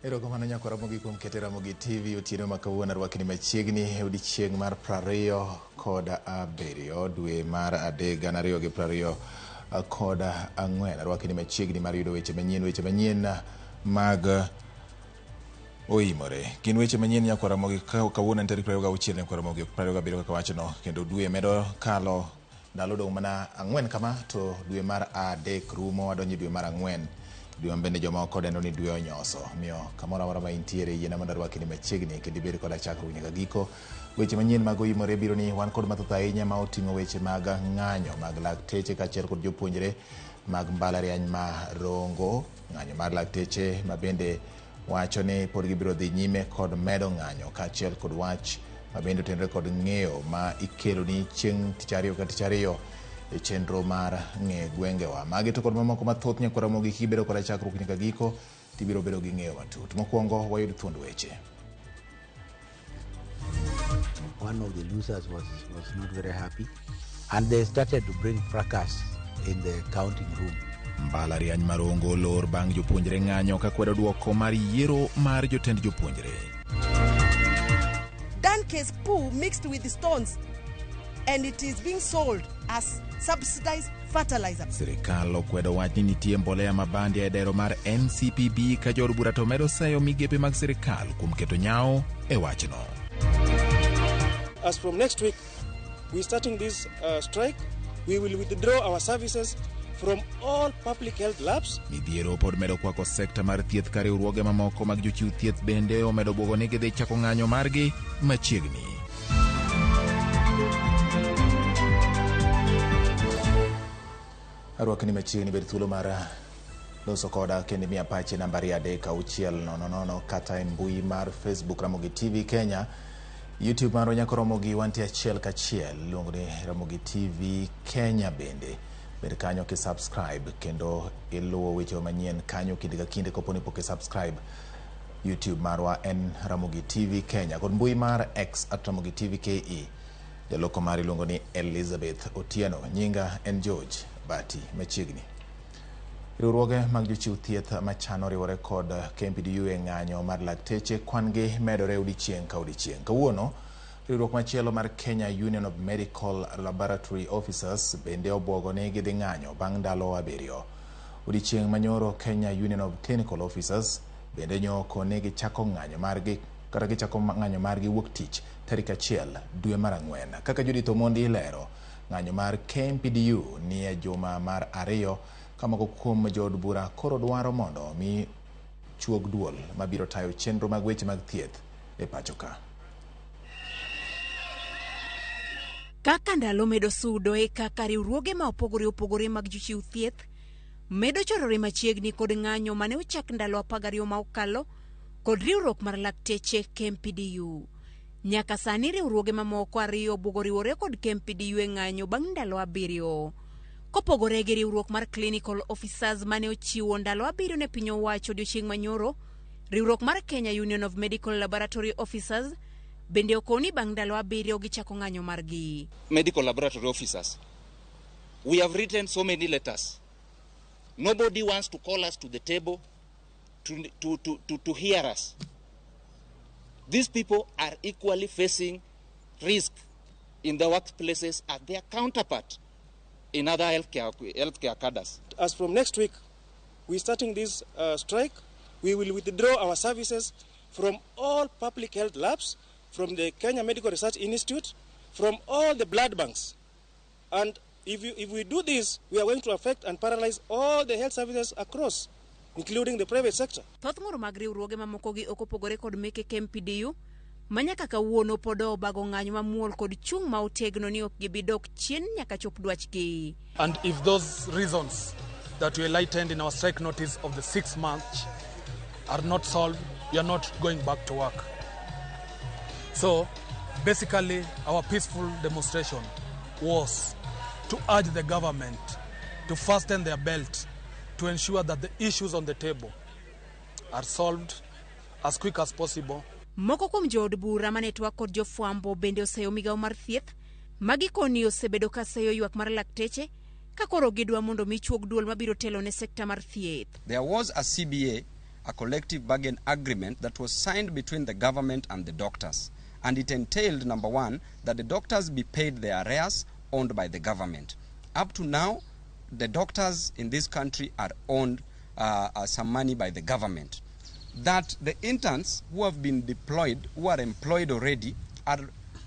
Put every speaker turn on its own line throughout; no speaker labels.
Erokamano nyakwara Ramogi kuom kete Ramogi TV otieno ma kawuono arwakni machiegni e odiechieng' mar 27 dwe mar 3 2024. Arwakni machiegni mar yudo weche manyien, weche manyien mag oimore. Gin weche manyien nyakwara Ramogi kawuono en tarik 26 nyakwara Ramogi 27 kaka wachono kendo dwe medo kalo Ndalo odong' mana ang'wen kama to dwe mar adek rumo, wadonjo e dwe mar ang'wen. Dwe ma bende jomoko dendo ni dwe onyoso. Omiyo kamoro amora ma intiere, yiena mondo arwaki ni machiegni kendo ibed koda chakruok nyaka giko. Weche manyien mag oimore biro ni wan kod mathoth ahinya ma oting'o weche mag ng'anyo mag lakteche kaachiel kod jopuonjre mag mbalariany ma Rongo. Ng'anyo mar lakteche ma bende wacho ni pod gibiro dhi nyime kod medo ng'anyo kaachiel kod wach ma bende otenore kod ng'eyo ma ikeloni chieng' tich ariyo ka tich ariyo e chenro mar ng'e gwengewa. Magi to kod mamoko mathoth nyakwar Ramogi kibedo koda chakruok nyaka giko tibiro bedo gi ng'eyo matut. Mokwongo wayud thuond weche.
One of the losers was not very happy and they started to bring fracas in the counting room.
Mbalariany ma Rongo olor bang' jopuonjre ng'anyo ka kwedo dwoko mar yiero mar jotend jopuonjre.
Donkey's poo mixed with stones and it is being sold as subsidized fertilizer.
Sirikal okwedo wach ni nitie mbolea ma bandia e dero mar NCPB ka jood bura to medo seyo migepe mag sirikal kuom keto nyawo e wachno.
As from next week, we're starting this strike. We will withdraw our services from all public health labs.
Midhiero pod medo kwako sekta mar thieth ka riwruoge mamoko mag jochiw thieth bende omedo bwogo ni gidhi chako ng'anyo margi machiegni. Arwakni machiegni bed thuolo mar loso koda kendo imiya pachi nambari 3600 kata e mbui mar Facebook Ramogi TV Kenya, YouTube marwa nyaka Ramogi wantie achiel kachiel iluongo ni Ramogi TV Kenya bende. Bed kanyo ki subscribe kendo iluwo weche manyien kanyo kinde ka kinde kopo ni pok i subscribe. YouTube marwa en Ramogi TV Kenya kod mbui mar X at Ramogi TV KE. Jaloko mari iluongo ni Elizabeth Otieno. Nyinga en George Bati machiegni. Riwruoge mag jochiw thieth machano riwore kod KMPDU e ng'anyo mar lakteche kwan gi medore odiechieng' ka odiechieng'. Kawuono, riwruok machielo mar Kenya Union of Medical Laboratory Officers bende obwogo ni gidhi ng'anyo bang' ndalo 7. Odiechieng' manyoro Kenya Union of Clinical Officers bende nyoko ni gichako ng'anyo margi kata gichako ng'anyo margi wuok tich tarik 1 dwe mar 4. Kaka Judith Omondi ilero, ng'anyo mar KMPDU ni e juma mar 2 ka moko kuom jood bura koro dwaro mondo mi chuog duol mabiro tayo chenro mag weche mag thieth e pacho ka.
Kaka ndalo medo sudo e kaka riwruoge ma opogore opogore mag jochiw thieth medo chorore machiegni kod ng'anyo mane ochak ndalo 12 ma okalo kod riwruok mar lakteche KMPDU. Nyaka sani riwruoge mamoko 2 obwogo riwore kod KMPDU e ng'anyo bang' ndalo 7. Kopogore gi riwruok mar Clinical Officers mane ochiwo ndalo 7 ne piny owacho odiochieng' manyoro, riwruok mar Kenya Union of Medical Laboratory Officers bende okoni bang' ndalo 7 gichako ng'anyo margi.
Medical Laboratory Officers, we have written so many letters. Nobody wants to call us to the table to hear us. These people are equally facing risk in their workplaces as their counterpart in other healthcare cadres.
As from next week, we're starting this strike. We will withdraw our services from all public health labs, from the Kenya Medical Research Institute, from all the blood banks. And if we do this, we are going to affect and paralyze all the health services across, including the private sector.
Thoth ng'ur mag riwruoge mamoko gi ok opogore kod meke KMPDU, ma nyaka kawuono pod obago ng'anyo mamuol kod chung' ma otegno ni ok gibi dok chien nyaka chop dwachgi.
And if those reasons that we enlightened in our strike notice of the 6th March are not solved, we are not going back to work. So basically our peaceful demonstration was to urge the government to fasten their belt to ensure that the issues on the table are solved as quick as possible.
Moko kuom jood bura mane twak kod jofwambo bende oseyo migawo mar thieth ma gikoni osebedo ka seyo ywak mar lakteche ka koro gidwa mondo mi chuog duol mabiro telo ne sekta mar thieth.
There was a CBA, a collective bargain agreement that was signed between the government and the doctors. And it entailed, number one, that the doctors be paid their arrears owned by the government. Up to now, the doctors in this country are owned some money by the government. That the interns who have been deployed, who are employed already, are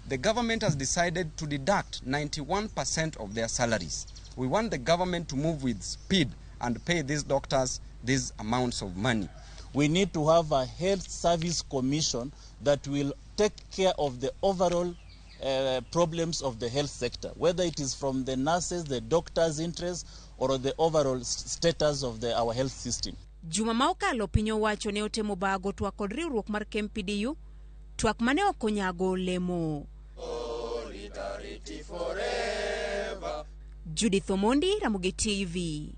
the government has decided to deduct 91% of their salaries. We want the government to move with speed and pay these doctors these amounts of money.
We need to have a health service commission that will take care of the overall problems of the health sector, whether it is from the nurses, the doctors' interests, or the overall status of our health system.
Juma ma okalo piny owacho ne otemo bago twak kod riwruok mar KMPDU, twak mane ok onyago olemo. Judith Omondi, Ramogi TV.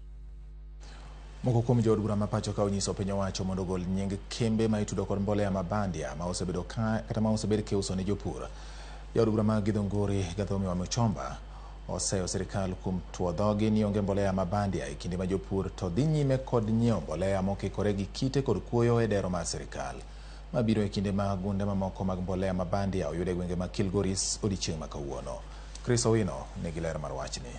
Moko kuom jood bura ma pacho ka onyiso piny owacho mondo ogol nying kembe ma itudo kod mbolea ma bandia ma osebedo kata ma osebed kiuso ne jopur. Jaod bura ma Githunguri Gathoni Wamuchomba oseyo sirikal kuom tuo dhogi ni onge mbolea ma bandia e kinde ma jopur to dhi nyime kod nyiewo mbolea mokikore gi kite kod kuoyo e dero mar sirikal. Mabiro e kinde ma gunde mamoko mag mbolea ma bandia oyud e gwenge mag Kilgoris odiechieng' ma kawuono. Chris Owino nigi ler mar wachni.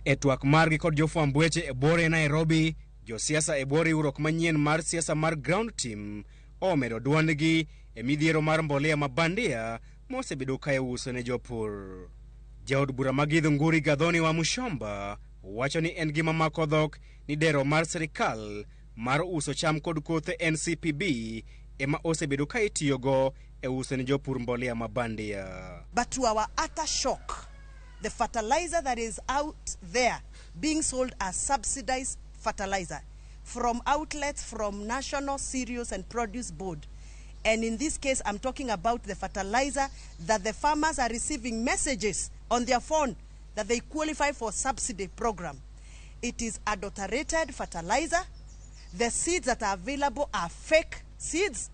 E twak margi kod jofwamb weche e buore Nairobi, josiasa e bwo riwruok manyien mar siasa mar Ground Team omedo duondgi e midhiero mar mbolea ma bandia mosebedo ka iuso ne jopur. Jaod bura ma Githunguri Gathoni Wamuchomba wacho ni en gima mako dhok ni dero mar sirikal mar uso cham kod kothe NCPB ema osebedo ka itiyogo e uso ne jopur mbolea ma bandia.
But to our utter shock, the fertilizer that is out there being sold as subsidized fertilizer from outlets from National Cereals and Produce Board. And in this case, I'm talking about the fertilizer that the farmers are receiving messages on their phone that they qualify for subsidy program. It is adulterated fertilizer. The seeds that are available are fake seeds.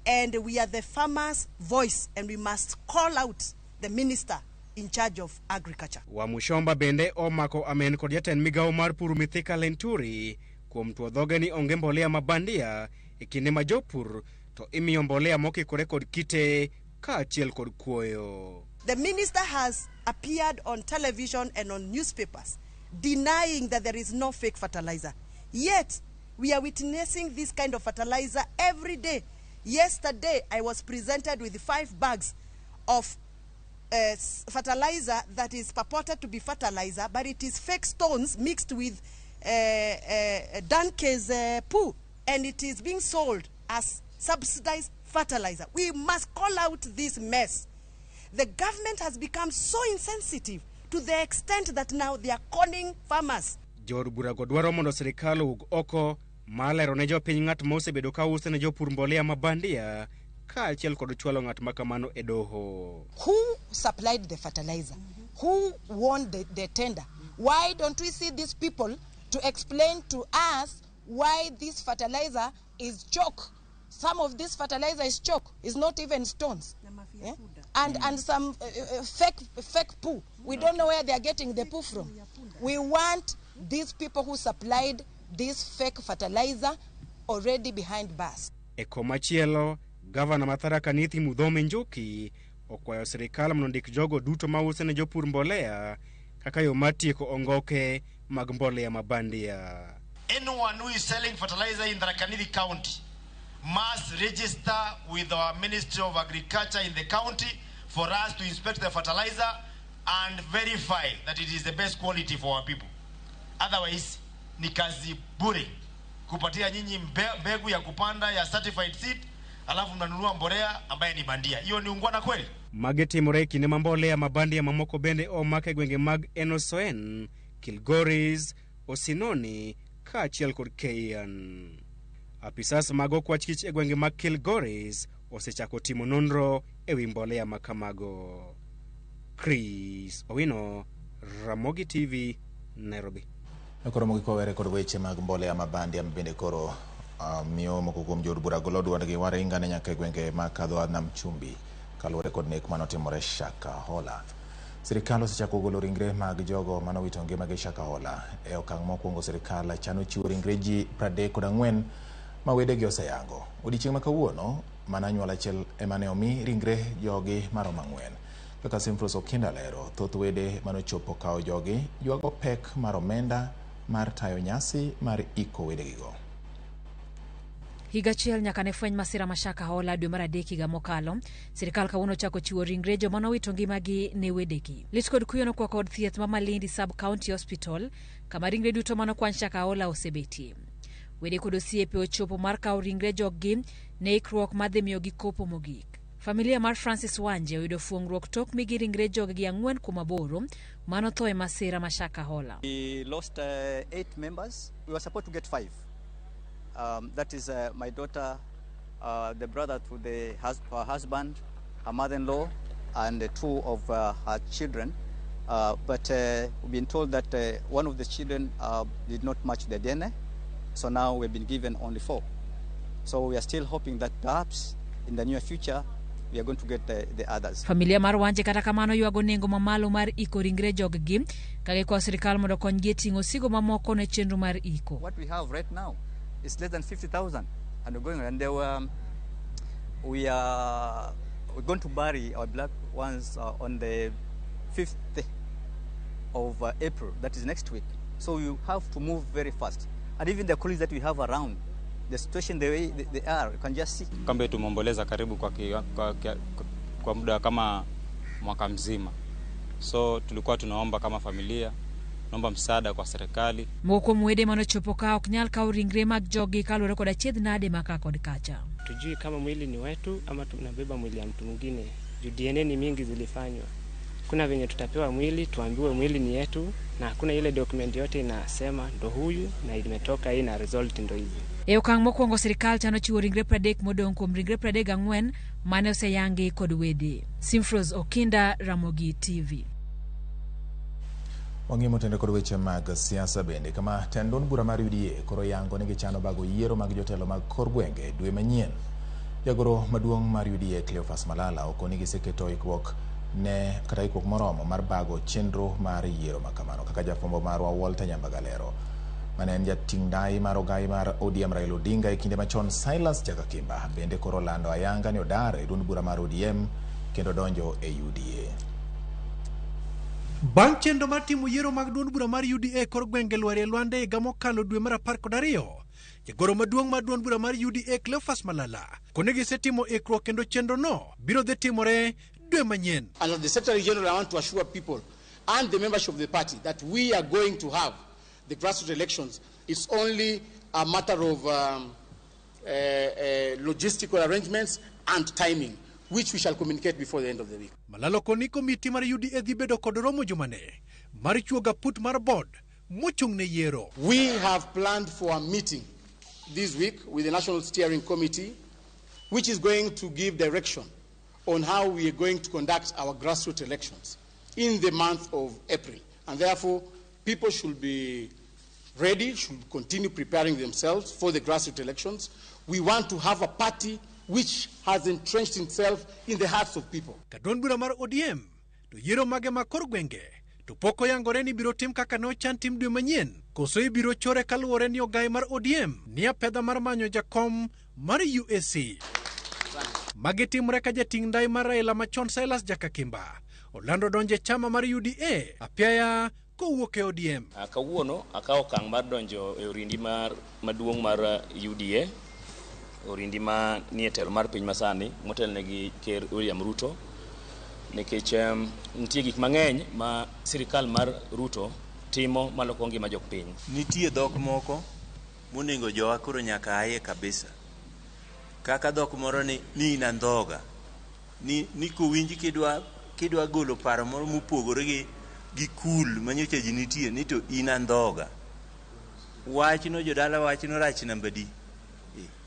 And we are the farmers' voice, and we must call out the minister in charge of agriculture.
Wamuchomba bende omako amen kod jatend migawo mar pur Mithika Linturi kuom tuo dhoge ni onge mbolea ma bandia e kinde ma jopur to imiyo mbolea mokikore kod kite kaachiel kod kuoyo.
The minister has appeared on television and on newspapers denying that there is no fake fertilizer. Yet, we are witnessing this kind of fertilizer every day. Yesterday, I was presented with 5 bags of fertilizer that is purported to be fertilizer, but it is fake stones mixed with donkey's poo, and it is being sold as subsidized fertilizer. We must call out this mess. The government has become so insensitive to the extent that now they are conning farmers.
Jood burago dwaro mondo sirikal owuog oko mar lero ne jopiny ng'at ma osebedo ka uso ne jopur mbolea ma bandia kaachiel kod chwalo ng'at ma kamano e doho.
Who supplied the fertilizer? Who won the tender? Why don't we see these people to explain to us why this fertilizer is chalk? Some of this fertilizer is chalk, it's not even stones. Yeah? And some fake poo. We don't know where they are getting the poo from. We want these people who supplied this fake fertilizer already behind bars.
E komachielo, Gavana ma Tharaka Nithi Muthomi Njuki okwayo sirikal mondo ondik jogo duto mauso ne jopur mbolea kaka yo mar tieko ongoke mag mbolea ma bandia.
Anyone who is selling fertilizer in Tharaka Nithi County must register with our Ministry of Agriculture in the county for us to inspect the fertilizer and verify that it is the best quality for our people. Otherwise, ni kazi bure kupatia nyinyi mbegu ya kupanda ya certified seed, alafu mnanunua mbolea ambaye ni bandia. Hiyo ni ungwana kweli?
Magi timore e kinde ma mbolea ma bandia mamoko bende omak e gwenge mag Enosoen, Kilgoris, Osinoni kaachiel kod Keian. Apisas mag okwach kich e gwenge mag Kilgoris osechako timo nonro e wi mbolea ma kamago. Chris Owino, Ramogi TV, Nairobi.
Koro mogik wawere kod weche mag mbolea ma bandia bende koro miyo moko kuom jood bura golo duondgi waringane nyaka e gwenge mag kadho nam chumbi kaluwore kod nek manotimore Shakahola. Sirikal osechako golo ringre mag jogo manowito ngimagi Shakahola. E okang' mokwongo sirikal chano chiwo ringre ji 34 ma wedegi oseyango. Odiechieng' ma kawuono, mana anyuola achiel ema ne omi ringre jogi maromo 4. Kaka Simfros Okinda lero, thoth wede manochopo kawo jogi ywago pek mar omenda mar tayo nyasi mar iko wedegigo.
Higa achiel nyaka ne fweny masira ma Shakahola dwe mar 3 higa mokalo, sirikal kawuono ochako chiwo ringre joma nowito ngimagi ne wedegi. Lit kod kuyo nokwako od thieth ma Malindi Sub County Hospital, kama ringre duto manokwany Shakahola osebetie. Wede kod osiepe ochopo mar kawo ringre joggi ne ikruok madhi miyogi kopo mogik. Familia mar Francis Wanje oyudo fuong'ruok tok migi ringre joggi 4 kuom 8 manotho e masira ma Shakahola.
We lost 8 members. We were supposed to get 5. That is my daughter, the brother to the her husband, her mother-in-law, and 2 of her children. But we've been told that one of the children did not match the DNA, so now we've been given only 4. So we are still hoping that perhaps in the near future we are going to get the others.
Familia mar Wanje kata kamano ywago nengo mamalo mar iko ringre joggi ka gikwayo sirikal mondo okonygi e ting'o osigo mamoko ne chenro mar iko.
What we have right now is less than 50,000, and we're going, and they were, we're going to bury our black ones on the 5th of April, that is next week. So we have to move very fast, and even the colleagues that we have around, the situation the way they are, you can just see.
Kambi tumeomboleza karibu kwa muda kama mwaka mzima, so tulikuwa tunaomba kama familia, naomba msaada kwa serikali.
Moko kuom wede manochopo ka ok nyal kawo ringre mag joggi kaluwore kod achiedh nade maka kod kacha.
Tujui kama mwili ni wetu ama tunabeba mwili ya mtu mwingine. Juu DNA ni mingi zilifanywa. Kuna venye tutapewa mwili, tuambiwe mwili ni yetu, na hakuna ile document yote inasema ndo huyu na imetoka hii na result ndo hizi.
E okang' mokwongo sirikal chano chiwo ringre 30 modong' kuom ringre 34 mane oseyangi kod wede. Simfros Okinda, Ramogi TV.
Wang'e motende kod weche mag siasa bende, kama tend duond bura mar UDA koro yango ni gichano bago yiero mag jotelo mag kor gwenge dwe manyien. Jagoro maduong' mar UDA Cleophas Malala okoni giseketo ikruok ne kata ikruok moromo mar bago chenro mar yiero makamano. Kaka jafwambo marwa Walter Nyambagalero, mane en jating' ndai mar ogai mar ODM Raila Odinga e kinde machon Silas Jakakimba bende koro lando ayanga ni odar e duond bura mar ODM kendo donjo e UDA.
Bang' chenro mar timo yiero mag duond bura mar UDA kor gwenge Lwari e Lwande higa mokalo dwe mar 12, jagoro maduong' mar duond bura mar UDA Cleophas Malala kone gisetimo ikruok kendo chenro no biro dhi timore dwe manyien.
And as the Secretary General, I want to assure people and the membership of the party that we are going to have the grassroots elections. It's only a matter of logistical arrangements and timing, which we shall communicate before the end of the week.
Malala koni komiti mar UDA dhi bedo kod romo jumane mar chuoga put mar board mochung' ne yiero.
We have planned for a meeting this week with the National Steering Committee, which is going to give direction on how we are going to conduct our grassroots elections in the month of April. And therefore, people should be ready, should continue preparing themselves for the grassroots elections. We want to have a party which has entrenched itself in the hearts of people.
Ka duond bura mar ODM to yiero mage ma kor gwenge to pok oyangore ni biro tim kaka nochan tim dwe manyien, koso ibiro chore kaluwore ni ogai mar ODM ni apedha mar manyo jakom mar UAC. Magi timore ka jating' ndai mar Raila machon Silas Jakakimba olando donjo e chama mar UDA apiaya kowuok e ODM.
Kawuono akawo okang' mar donjo e orindi mar maduong' mar UDA, orindi ma nie telo mar piny masani motelne gi Ker William Ruto, nikech nitie gik mang'eny ma sirikal mar Ruto timo maloko ngima jopiny.
Nitie dhok moko monego jowa koro nyaka aye kabisa. Kaka dhok moro ni in andhoga, ni kowinji kidwa golo paro moro mopogore gi kul manyocha ji nitie ni to in andhoga. Wachno jodala wachno rach namba di.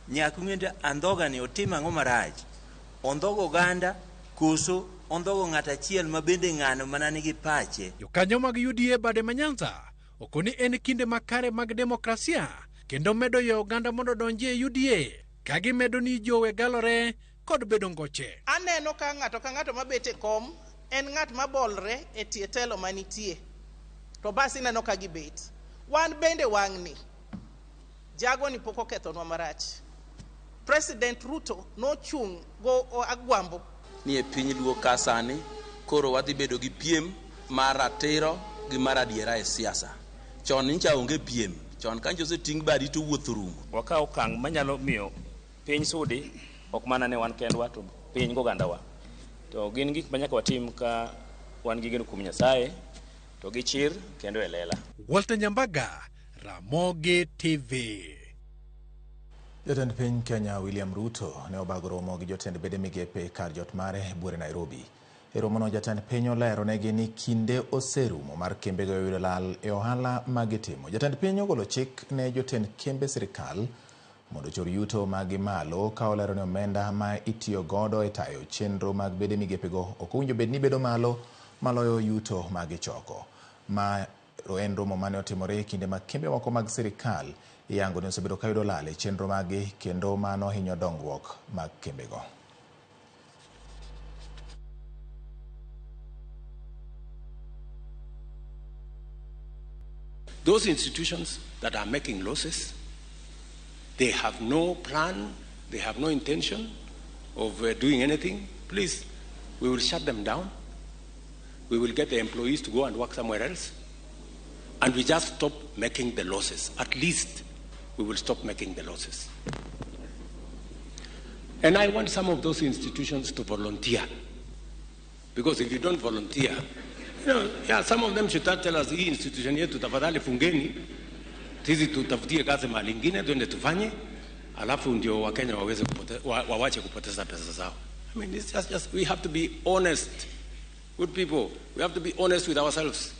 Nyaka ung'e ni andhoga ni otimo ang'o marach. Ondhogo oganda koso ondhogo ng'at achiel ma bende ng'ano mana nigi pache.
Jokanyo mag UDA bade ma Nyanza okoni en kinde makare mag demokrasia kendo medo yo oganda mondo odonji e UDA ka gimedo ni jowe galore kod bedo ngoche.
Aneno ka ng'ato ka ng'ato mabet e kom en ng'at mabolre e tie telo manitie, to bas ineno ka gibet. Wan bende wang'ni Jago ni pok okethonwa marach. President Ruto nochung' go agwambo.
Ni e piny Luo ka sani koro wadhi bedo gi piem mar ratiro gi mar adiera e siasa. Chon nyicha onge piem. Chon ka nyicha oseting' badi to wuoth orumo.
Wakaw okang' manyalo miyo piny sudi, ok mana ne wan kendwa to piny gogandawa. To gin gik ma nyaka watim ka wan gi geno kuom Nyasaye to gi chir kendo e lela.
Walter Nyambaga, Ramogi TV.
Jatend piny Kenya William Ruto ne obago romo gi jotend bede migepe kar jot mare buore Nairobi. E romono jatend piny olero negi ni kinde oserumo mar kembego yudo lal e ohala ma gitimo. Jatend piny ogolo chik ne jotend kembe sirikal mondo ochor yuto magi malo ka olero ni omenda ma itiyo godo e tayo chenro mag bede migepego ok owinjo bed ni bedo malo maloyo yuto ma gichoko. Ma en romo mane otimore e kinde ma kembe moko mag sirikal iyango ni osebedo ka yudo lal e chenro maggi kendo mano hinyo dongruok mag kembego.
Those institutions that are making losses, they have no plan, they have no intention of doing anything. Please, we will shut them down. We will get the employees to go and work somewhere else. And we just stop making the losses. At least we will stop making the losses. And I want some of those institutions to volunteer. Because if you don't volunteer, you know, yeah, some of them should tell us, hii institution yetu tafadhali fungeni, sisi tutafutie kazi mahali ingine twende tufanye, alafu ndio Wakenya waweze wawache kupoteza pesa zao. I mean, it's just we have to be honest. Good people, we have to be honest with ourselves.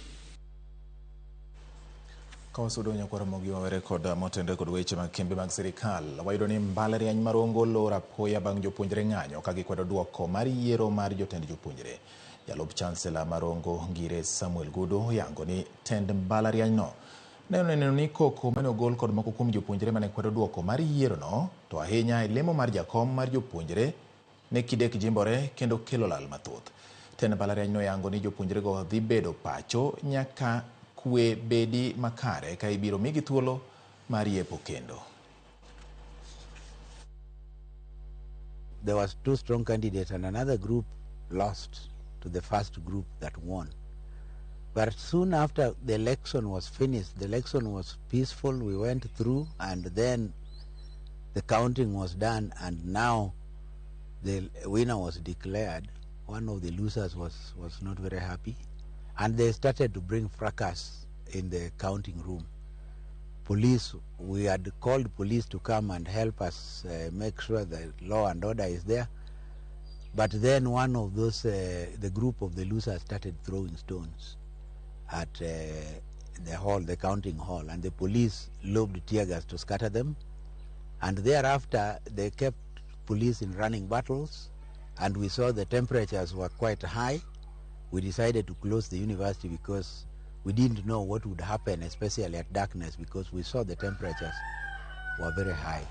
Ka wasudo nyakwar Ramogi wawere kod motenore kod weche mag kembe mag sirikal, wayudo ni mbalariany mar Rongo olor apoya bang' jopuonjre ng'anyo ka gikwedo duoko mar yiero mar jotend jopuonjre. Jalup Chancellor mar Rongo Ngire Samuel Gudo oyango ni tend mbalariany no ne oneno ni koko mane ogol kod moko kuom jopuonjre mane kwedo duoko mar yierono, to ahinya e lemo mar jakom mar jopuonjre ne kidek jimbore kendo kelo lal mathoth. Tend mbalariany noyango ni jopuonjrego dhi bedo pacho nyaka kwe bedi makare ka ibiro migi thuolo mar yepo kendo.
There was two strong candidates and another group lost to the first group that won. But soon after the election was finished, the election was peaceful, we went through, and then the counting was done, and now the winner was declared. One of the losers was not very happy, and they started to bring fracas in the counting room. Police, we had called police to come and help us make sure that law and order is there. But then one of those, the group of the losers started throwing stones at the hall, the counting hall, and the police lobbed tear gas to scatter them. And thereafter, they kept police in running battles, and we saw the temperatures were quite high. We decided to close the university because we didn't know what would happen, especially at darkness, because we saw the temperatures were very high.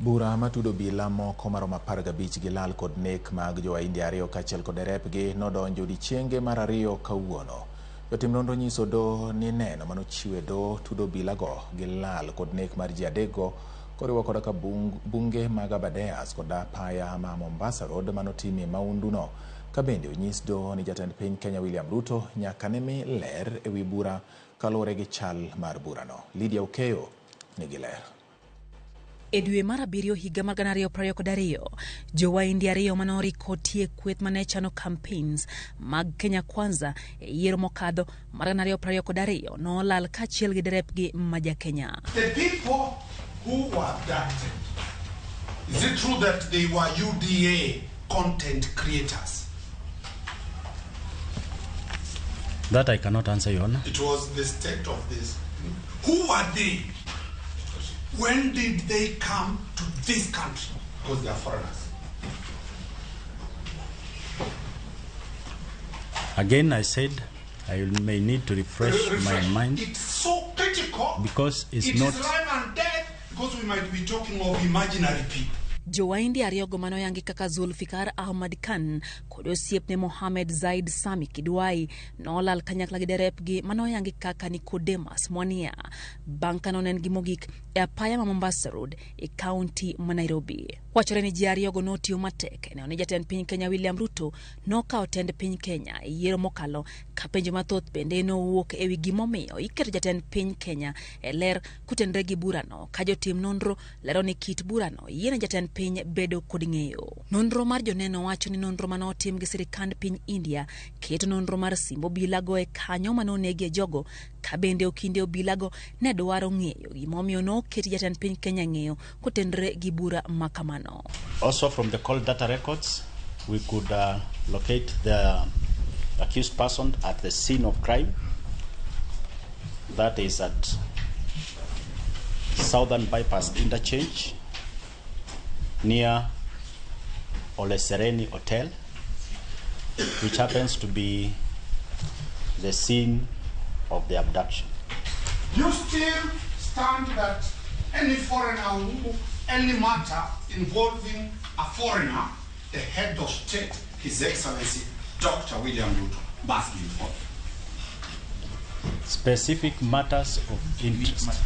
Bura matudo obila moko maromo 15 gi lal kod nek mag jo-India ariyo kaachiel kod derepgi nodonjo odiechienge mar ariyo kawuono. Jotim nonro nyiso doho ni neno manochiw e doho tudo obilago gi lal kod nek mar ji adekgo koriwo koda ka bunge mag Aberdares kod apaya ma Mombasa Road manotimie mahunduno. Ka bende onyis doho ni jatend piny Kenya William Ruto nyaka ne mi ler ewi bura kaluwore gi chal mar burano. Lydia Okeyo nigi ler.
E dwe mar abiriyo higa mar 2022, jo-Waindi ariyo mane oriko tie kweth mane chano campaigns mag Kenya Kwanza e yiero mokadho mar 2022 nolal kaachiel gi derepgi ma ja-Kenya.
The people who were abducted, is it true that they were UDA content creators?
That I cannot answer, Your Honor.
It was the state of this. Who were they? When did they come to this country? Because they are foreigners.
Again, I said I may need to refresh my mind.
It's so critical.
Because it's
it
not...
is life and death, because we might be talking of imaginary people.
Jowaindi ariyogo manoyangi kaka Zulfikar Ahmad Khan kod osiepne Mohamed Zaid Sami Kidwai nolal kanyakla gi derepgi manoyangi kaka Nicodemus Mwania bang' ka nonen gi mogik e apaya ma Mombasa Road e kaunti ma Nairobi. Wachore ni ji ariyogo notiyo matek e neno ni jatend piny Kenya William Ruto nokawo tend piny Kenya e yiero mokalo ka penjo mathoth bende nowuok e wi gimomiyo iketo jatend piny Kenya e ler kotenore gi burano ka jotim nonro lero ni kit burano yiene jatend piny bedo kod ng'eyo. Nonro mar joneno wacho ni nonro mane otim gi sirikand piny India keto nonro mar simb obilago e kanyo mane onegie jogo ka bende okinde obilago ne dwaro ng'eyo gimomiyo noket jatend piny Kenya ng'eyo kotenore gi bura ma kamano.
Also from the call data records, we could locate the accused person at the scene of crime, that is at Southern Bypass Interchange near Olesereni Hotel, which happens to be the scene of the abduction.
You still stand that any foreigner, who, any matter involving a foreigner, the head of state, His Excellency Dr. William Ruto, must be involved.
Specific matters of interest.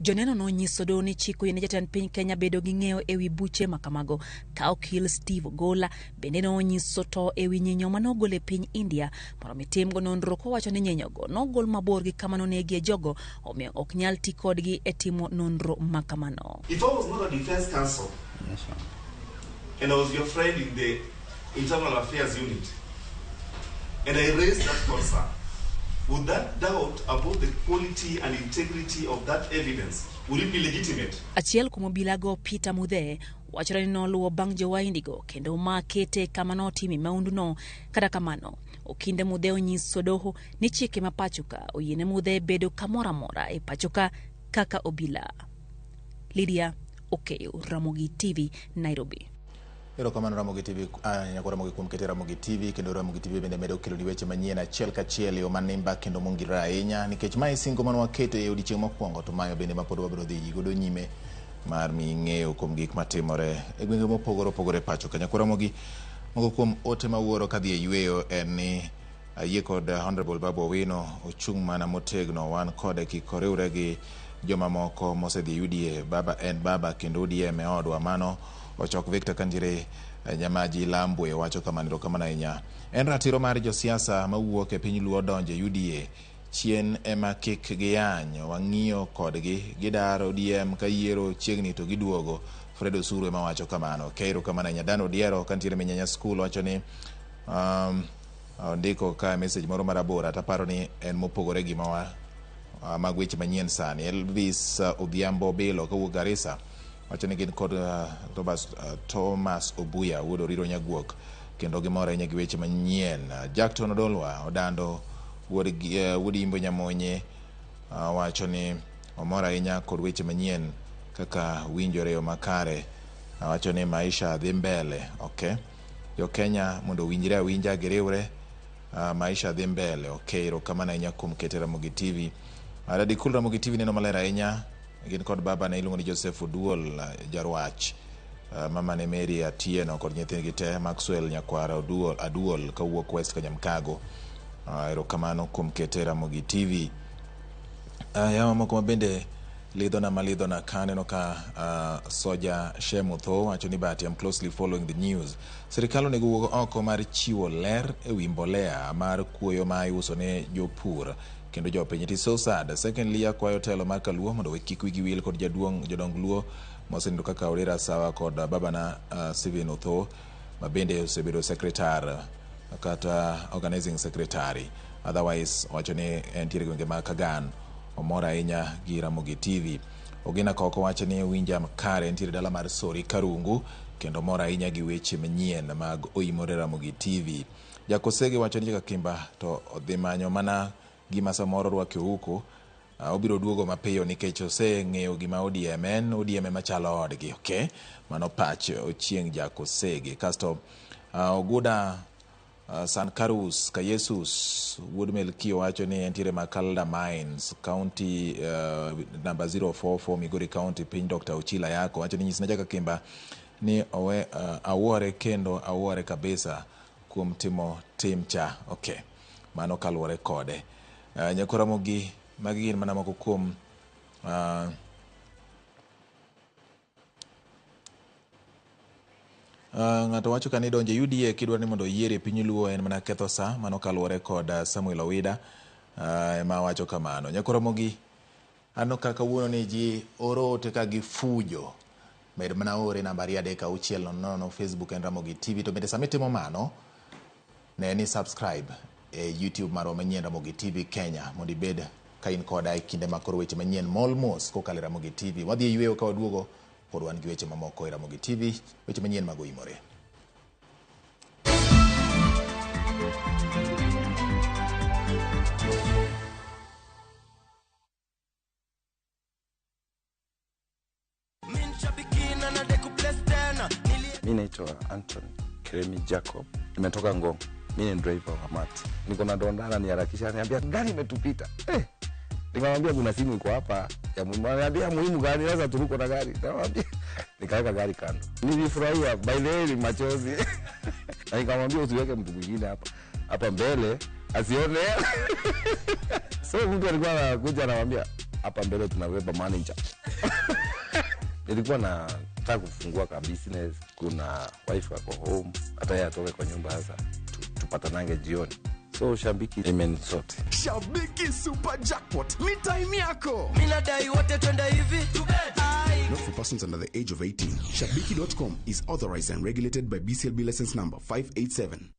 Joneno nonyiso doho ni chik oyiene jatend piny Kenya bedo gi ng'eyo e wi buche ma kamago ka okil Steve Ogola bende nonyiso to e wi nyinyo manogol e piny India mondo mi timgo nonro kowacho ni nyinyogo nogol mabor gi kama nonegie jogo omiyo ok nyal ti kodgi e timo nonro ma kamano.
If I was not a defense counsel,
yes, sir,
and I was your friend in the internal affairs unit, and I raised that concern, would that doubt about the quality and integrity of that evidence, would it be legitimate?
Achiel kuom obilago Peter Mudhe wachore ni noluwo bang' jowaindigo kendo makete kama notime mahunduno. Kata kamano, okinde Mudhe onyiso doho ni chike ma pachoka oyiene Mudhe bedo kamoro amora e pachoka kaka obila. Lydia Okeyo, Ramogi TV, Nairobi.
Erokamano Ramogi TV, nyako Ramogi kuom kete Ramogi TV, kendo Ramogi TV bende medo keloni weche manyien achiel kachiel e yo manimba kendo mongirore ahinya, nikech mae singo mane waketo e odiechieng' mokwongo to mayo bende mapod wabiro dhi godo nyime mar miyi ng'eyo kuom gik matimore e gwenge mopogore opogore e pacho ka. Nyako Ramogi, moko kuom ote mawuoro kadhi e yweyo en ni ayie kod Honorable Babu Owino ochung' mana motegno, wan kode kik oriwre gi jomamoko mosedhi UDA. Baba en baba kendo ODM e odwa. Mano Ochok Victor kantiere Nyamaji Lambwe wacho kamano. Erokamano ahinya. En ratiro mar josiasa mawuok e piny Luo donjo e UDA chien ema kik giyany, wang'iyo kodgi gidar ODM ka yiero chiegni to giduogo. Fred Osuru ema wacho kamano. Okay, erokamano ahinya. Dan Odiero kantiere Minyanya School wacho ni ondiko ka message moro marabora taparo ni en mopogore gi mawa mag weche manyien sani. Elvis Odhiambo Bilo kawuok Garissa wacho ni gin kod Thomas Obuya wuod Oriro Nyaguok kendo gimor ahinya gi weche manyien. Jackton Odolwa Odando wuod Imbo Nyamonye wacho ni omor ahinya kod weche manyien kaka winjore yo makare. Wacho ni maisha dhi mbele. Okay. Jo Kenya mondo owinjre awinja giriwre, maisha dhi mbele. Okay, erokamano ahinya kuom kete Ramogi TV. Dadikul Ramogi TV neno maler ahinya. Gin kod baba ne iluongo ni Joseph Oduol Jarwach, mama ne Mary Atieno kod nyithindgi te, Maxwell Nyakwara Oduol Aduol kawuok West Kanyamkago. Erokamano kuom kete Ramogi TV. Yawa moko mabende lidhona malidhona ka aneno ka Soja Shemutho wacho ni but I'm closely following the news. Sirikal onego wuog oko mar chiwo ler e wi mbolea mar kuoyo ma iuso ne jopur kendo jopiny. It is so sad. Secondly, akwayo telo mar Kaluo mondo wek kik wigi wil kod jaduong' jodong Luo mosenindo kaka Odera Sawa kod babana Stephen Otho ma bende osebedo secretary kata organizing secretary. Otherwise, wacho ni entiere gwenge mag Kagan. Omor ahinya gi Ramogi TV. Ogina Koko wacho ni winja kare entiere dala mar Sori Karungu kendo omor ahinya gi weche manyien mag Oimore Ramogi TV. Jakosege wacho ni Kakimba to odhi manyo mana gima samoro rwake ohuko. Obiro duogo mapiyo nikech oseng'eyo gima ODM en. ODM ema chalo odgi. Okay? Mano pach Ochieng' Jakosege. Kasto Oguda San Carus Kayesus wuod Melkio wacho ni entiere Makalda Mines, County number 044 Migori County, piny Dr. Ochila Yako wacho ni nyisna Jakakimba ni owe awuore kendo awuore kabisa kuom timo tim cha. Okay, mano kaluwore kode. Nyakora Ramogi, magi gin mana moko kuom ng'ato wacho ka ni donjo e UDA kidwaro ni mondo oyieri e piny Luo en mana ketho sa, mano kaluwore kod Samuel Owida ema wacho kamano. Nyakora Ramogi, aneno ka kawuono ni ji oro ote ka gifujo. Med mana ore namba 23600 Facebook en Ramogi TV. To bende sama itimo mano, ne ni subscribe e YouTube marwa manyien Ramogi TV Kenya mondo ibed ka in koda e kinde ma koro weche manyien mol mos kokalo e Ramogi TV. Wadhi e yweyo ka waduogo pod wan gi weche mamoko e Ramogi TV, weche manyien mag oimore.
Mi naitwa Anton Keremi Jacob, nimetoka Ngong. Mi ni driver wa mat. Niko na donda ananiharakisha, ananiambia gari imetupita. Nikamwambia kuna simu iko hapa ya muhimu. Ananiambia muhimu gani? Sasa turuko na gari. Nikamwambia nikaweka gari kando. Nilifurahia, by the way ni machozi. Na nikamwambia usiweke mtu mwingine hapa. Hapa mbele asione. So mtu alikuwa anakuja anamwambia hapa mbele tunabeba manager. Nilikuwa nataka kufungua ka business, kuna wife ako home, hata yeye atoke kwa nyumba sasa tupatanange jioni. So Shabiki imenisort.
Shabiki Super Jackpot ni time yako.
Mimi nadai wote twende hivi.
Not for persons under the age of 18. Shabiki.com is authorized and regulated by BCLB license number 587.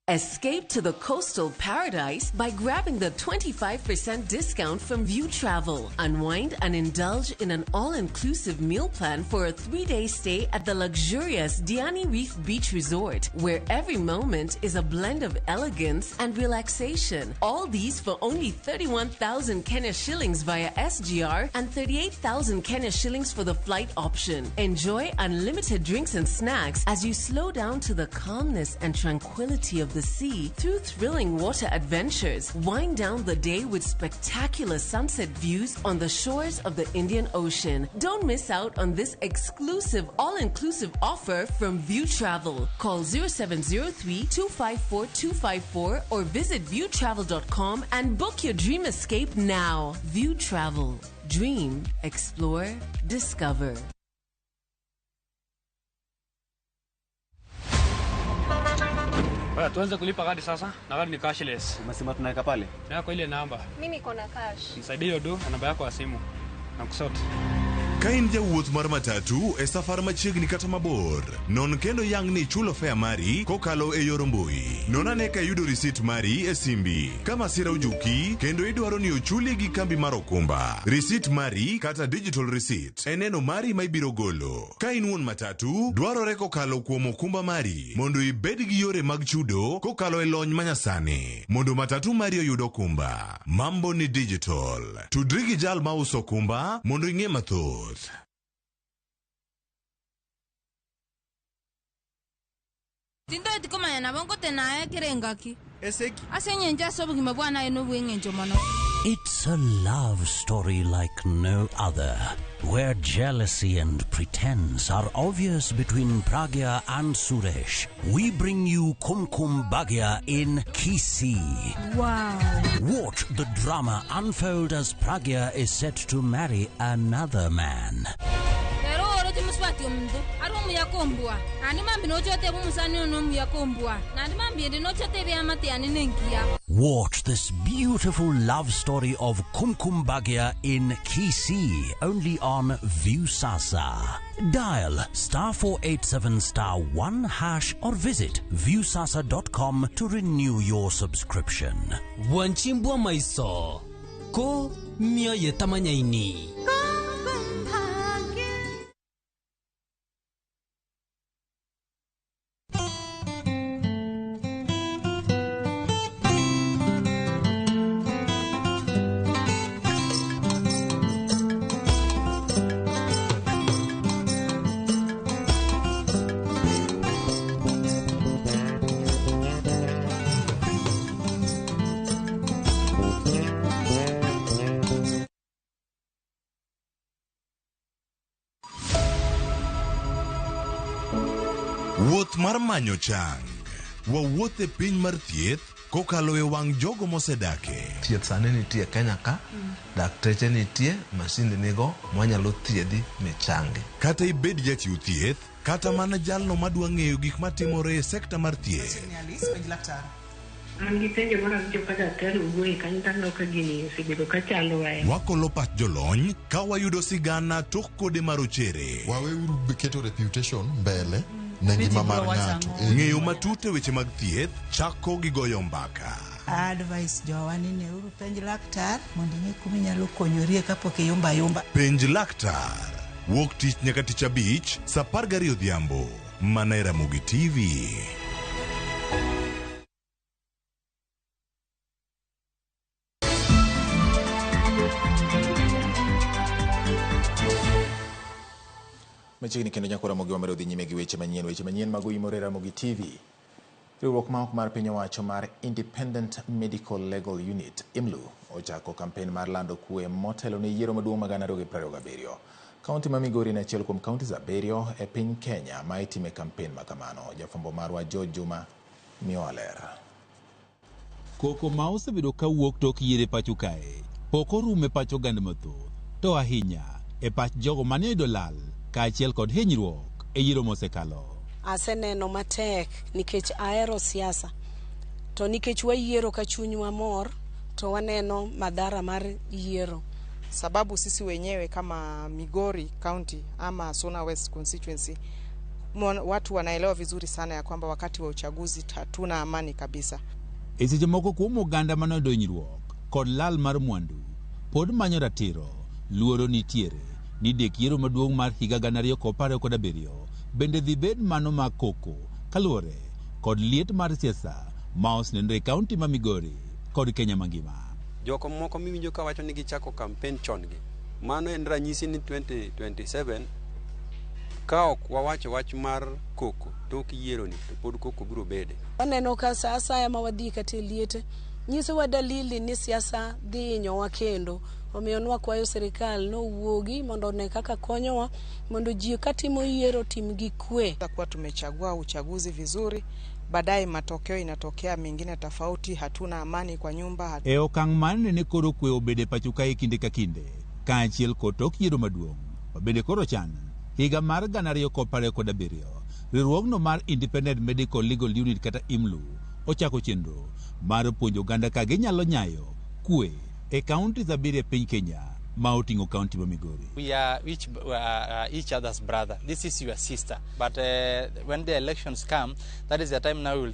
Escape to the coastal paradise by grabbing the 25% discount from View Travel. Unwind and indulge in an all-inclusive meal plan for a 3-day stay at the luxurious Diani Reef Beach Resort, where every moment is a blend of elegance and relaxation. All these for only 31,000 Kenya shillings via SGR and 38,000 Kenya shillings for the flight option. Enjoy unlimited drinks and snacks as you slow down to the calmness and tranquility of the sea through thrilling water adventures. Wind down the day with spectacular sunset views on the shores of the Indian Ocean. Don't miss out on this exclusive all-inclusive offer from View Travel. Call 0703 254 254 or visit viewtravel.com and book your dream escape now. View Travel. Dream, explore, discover.
Baya, tuanze kulipa gari sasa, na gari ni cashless.
Umesema tunaweka pale?
Na kwa ile namba.
Mimi niko na cash.
Nisaidie hiyo do na namba yako ya simu. Na kusort.
Ka in jawuoth mar matatu e safar machiegni kata mabor, non kendo yang ni ichulo fare mari kokalo e yor mbui. Non ane ka iyudo risit mari e simbi. Ka masira ojuki kendo idwaro ni ochuli gi kambi mar okumba, risit mari kata digital receipt en neno mari ma ibiro golo. Ka in wuon matatu, dwarore kokalo kuom okumba mari mondo ibed gi yore mag chudo kokalo e lony manyasani mondo matatu mari oyud okumba. Mambo ni digital. Tudri gi jal mauso okumba mondo ing'e mathoth.
Tinto kumanya nabo nkote kirengaki.
Eseki.
Asenyenja sobugima bwana eno bw'engencho mono.
It's a love story like no other, where jealousy and pretense are obvious between Pragya and Suresh. We bring you Kumkum Bhagya in Kisii.
Wow.
Watch the drama unfold as Pragya is set to marry another man. Watch this beautiful love story of Kumkum Bhagya in Kisii, only on Viusasa. Dial *487*1# or visit viusasa.com to renew your subscription.
Wanchimbwa maiso ko mioyo tamanyaini.
Wuoth mar manyo chang. Wawuoth e piny mar thieth kokalo e wang' jogo mosedake.
Thieth sani nitie Kenya ka, dakteche nitie, masinde nigo mwanyalo thiedhi michangi.
Kata ibed jachiw thieth, kata mana jalno madwa ng'eyo gik matimore e sekta mar thieth.
An gi penjo moro awinjo ka daktari owuoye kanyo to aneno ka gini osebedo ka chandowa.
Wakolo pach jolony ka wayudo sigana tok kode marochere.
Waweuru keto reputation mbele ne ngima mar ng'ato.
Ng'eyo matut e weche mag thieth chako gi goyo mbaka.
Advice jowa ni neuru penj laktar mondo ing'e kuma inyalo konyorie kapok iyumba ayumba.
Penj laktar. Wuok tich nyaka tich abich, saa 12 odhiambo. Mana e Ramogi TV.
Machiegni kendo nyako Ramogi wamedo dhi nyime gi weche manyien, weche manyien mag oyimore Ramogi TV. Riwruok ma ok mar piny owacho mar Independent Medical Legal Unit, IMLU, ochako kampen mar lando kwe motelo ne yiero maduong' mag 2027. Kaunti ma Migori en achiel kuom kauntis 7 e piny Kenya ma itime kampen ma kamano. Jafwambo marwa George Juma miyowa ler.
Koko ma osebedo ka wuok tok yiero e pacho kae pok orumo e pach oganda mathoth, to ahinya e pach jogo mane oyudo lal kaachiel kod hinyruok e yiero mosekalo.
Aseneno matek nikech ahero siasa, to nikech wayiero ka chunywa mor to waneno madhara mar yiero.
Sababu sisi wenyewe kama Migori County ama Suna West constituency watu wanaelewa vizuri sana ya kwamba wakati wa uchaguzi hatuna amani kabisa.
E seche moko kuom oganda mane oyudo hinyruok kod lal mar mwandu pod manyo ratiro, luoro nitiere ni dek yiero maduong' mar higa 2027 bende dhi bed mano ma koko kaluwore kod liet mar siasa ma osenenore e kaunti ma Migori kod Kenya mangima.
Joko moko miwinjo ka wacho ni gichako kampen chon gi. Mano en ranyisi ni 2027 ka ok wawacho wach mar koko tok yiero ni to pod koko biro bede.
Waneno ka sa asaya ma wadhi kata e liete nyisowa dalili ni siasa dhi hinyowa kendo. Omiyo nwakwayo sirikal nowuogi mondo one kaka konyowa mondo ji katimo yiero tim gi kwe.
Kuwa tumechagua uchaguzi vizuri, baadaye matokeo inatokea mengine tofauti, hatuna amani kwa nyumba.
E okang' mar nene koro kwe obede pacho kae kinde ka kinde, kaachiel kod tok yiero maduong' ma bende koro chan higa mar 2027, riwruogno mar Independent Medical Legal Unit kata IMLU ochako chenro mar puonjo oganda ka ginyalo nyayo kwe e kaunti 7 e piny Kenya ma oting'o kaunti ma Migori.
We are each other's brother. This is your sister. But when the elections come, that is the time now you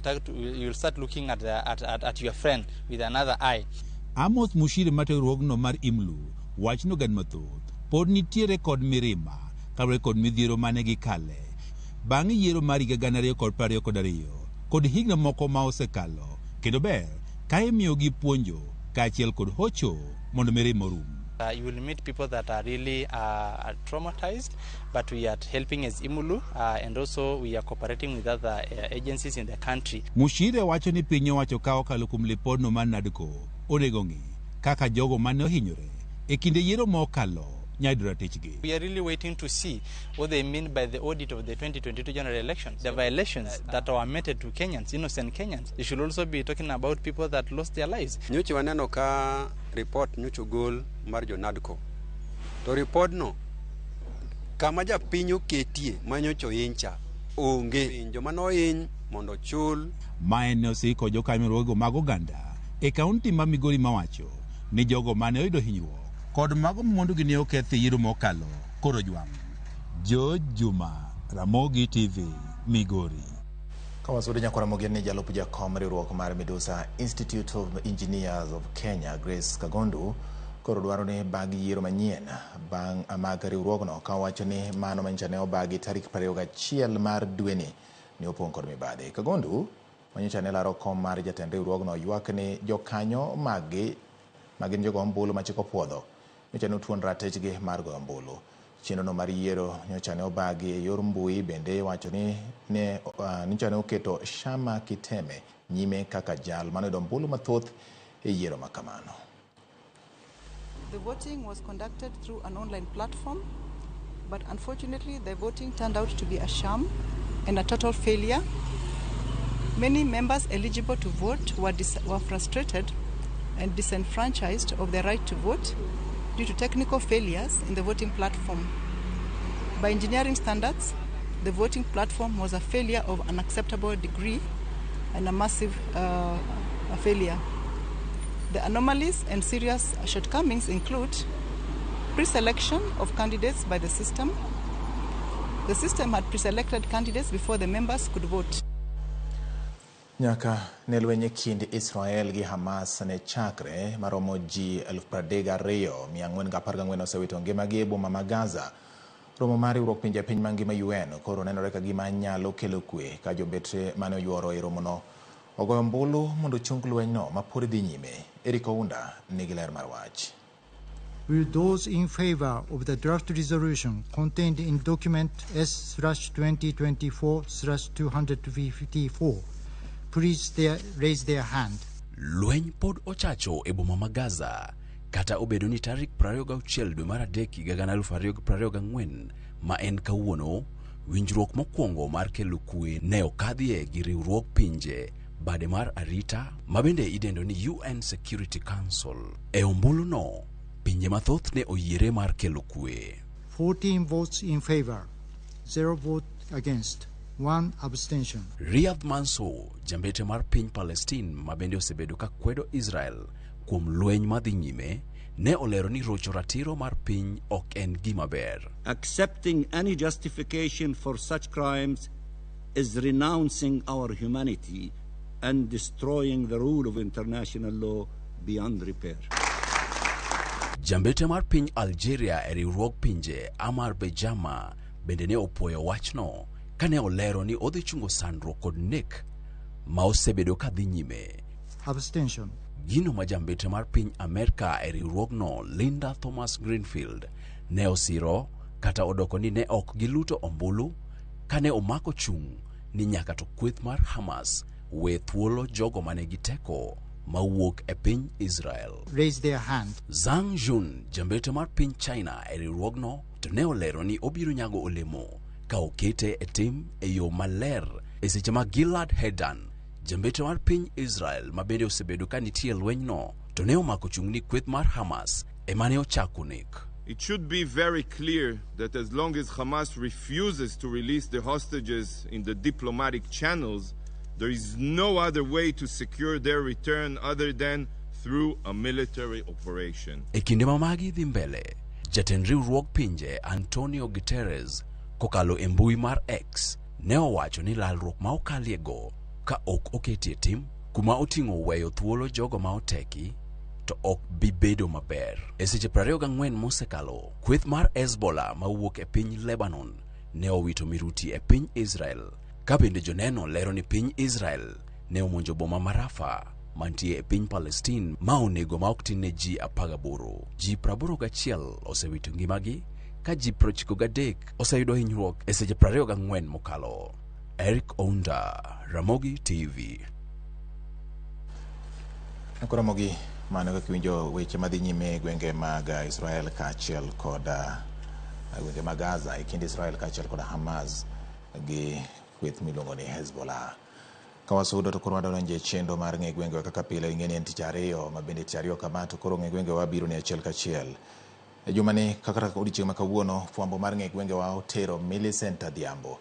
will start looking at your friend with another eye.
Amos Mushiri matayo riwruogno mar IMLU wach no oganda mathoth pod nitiere kod mirima kaluwore kod midhiero mane gikale bang' yiero mar higa 2022 kod higni moko ma osekalo, kendo ber ka imiyogi puonjo kaachiel kod hocho mondo mirima orum.
You will meet people that are really are traumatized, but we are helping as IMLU and also we are cooperating with other agencies in the country.
Mushire wacho ni piny owacho ka okalo kuom lipodno mar NADCO onego ng'i kaka jogo mane ohinyore e kinde yiero mokalo nyayudo ratichgi.
We are really waiting to see what they mean by the audit of the 2022 general elections, the violations that were meted to Kenyans, innocent Kenyans. They should also be talking about people that lost their lives.
Nyocha waneno ka report nyocha ogol mar jo NADCO. To report no kama japiny oketie ma nyocha ohincha onge. Joma nohiny mondo chul.
Mae ne osiko jokanyo riwruogego mag oganda e kaunti ma Migori mawacho ni jogo mane oyudo hinyruok kod mago mwandugi ne okethi e yiero mokalo koro jwang'. George Juma, Ramogi TV, Migori.
Ka wasudo nyako Ramogi ni jalup jakom riwruok mar Midusa Institute of Engineers of Kenya, Grace Kagondu, koro dwaro ni bag yiero manyien bang' mag riwruogno ka owacho ni mano manyicha ne obagi tarik 21 mar dweni ne opong' kod mibadhi. Kagondu manyicha ne laro kom mar jatend riwruogno ywak ni jokanyo maggi ma gin jogo ombulu ma chik opuodho nyocha ne otuon ratichgi mar goyo ombulu. Chenrono mar yiero nyocha ne obagi e yor mbui bende wacho ni nyocha ne oketo Shama Kiteme nyime kaka jal manoyudo ombulu mathoth e yiero ma kamano.
The voting was conducted through an online platform, but unfortunately the voting turned out to be a sham. and a total failure. Many members eligible to vote were frustrated and disenfranchised of their right to vote due to technical failures in the voting platform. By engineering standards, the voting platform was a failure of an unacceptable degree and a massive failure. The anomalies and serious shortcomings include pre-selection of candidates by the system. The system had pre-selected candidates before the members could vote.
Nyaka ne lweny e kind Israel gi Hamas ne chakre maromo ji 32,414 osewito ngimagi e boma ma Gaza. Romo mar riwruok pinje piny mangima UN koro nenore ka gima nyalo kelo kwe ka jobetre mane oyuoro e romono ogoyo ombulu mondo ochung lwenyno ma pod dhi nyime. Eric Ounda nigi ler mar wach.
Will those in favor of the draft resolution contained in document S/2024/254 please raise their hand?
Lweny pod ochacho e boma ma Gaza kata obedo ni tarik 26 dwe mar adek higa 2024 ma en kawuono, winjruok mokwongo mar kelo kwe ne okadhie gi riwruog pinje bade mar arita ma bende idendo ni UN Security Council. E ombuluno, pinje mathoth ne oyiere mar kelo kwe.
14 votes in favor, 0 vote against, 1 abstention.
Riyad Mansour, jambete mar piny Palestine ma bende osebedo ka kwedo Israel kuom lweny madhi nyime, ne olero ni rocho ratiro mar piny ok en gima ber.
Accepting any justification for such crimes is renouncing our humanity and destroying the rule of international law beyond repair.
Jambete mar piny Algeria e riwruog pinje Amar Bejama bende ne opuoyo wachno kane olero ni odhi chungo sandruok kod nek ma osebedo ka dhi nyime.
Abstention.
Gino ma jambete mar piny Amerka e riwruogno Linda Thomas Greenfield ne osiro kata odoko ni ne ok giluto ombulu kane omako chung' ni nyaka to kweth mar Hamas we thuolo jogo mane giteko mawuok e piny Israel.
Raise their hand.
Zhang Jun, jambete mar piny China e riwruogno, to ne olero ni obiro nyago olemo ka okete e tim e yo maler e seche ma Gilad Erdan, jambete mar piny Israel ma bende osebedo ka nitie lwenyno, to ne omako chung' ni kweth mar Hamas ema ne ochako nek.
It should be very clear that as long as Hamas refuses to release the hostages in the diplomatic channels, there is no other way to secure their return other than through a military operation.
E kinde ma magi dhi mbele, jatend riwruog pinje Antonio Guterres kokalo e mbui mar X ne owacho ni lalruok ma okaliego ka ok oketie tim kuma oting'o weyo thuolo jogo ma oteki to ok bi bedo maber. E seche 24 mosekalo, kweth mar Hezbollah mawuok e piny Lebanon ne owito miruti e piny Israel, ka bende joneno lero ni piny Israel ne omonjo boma ma Rafah mantie e piny Palestine ma onego ma ok tin ne ji 18. Ji 81 osewito ngimagi ka ji 93 oseyudo hinyruok e seche 24 mokalo. Eric Ounda, Ramogi TV.
Ramogi, mano kaka iwinjo weche madhi nyime e gwenge mag Israel kaachiel kod gwenge mag Gaza e kind Israel kaachiel kod Hamas gi kweth miluongo ni Hezbollah. Ka wasudo to koro wadonjo e chenro mar ng'e gwengewa kaka pile ing'e ni en tich ariyo ma bende tich ariyo kama to koro ng'e gwengewa biro ni achiel kachiel. E jumani kaka odiochieng' ma kawuono fwambo mar ng'e gwengewa otero Millicent Adhiambo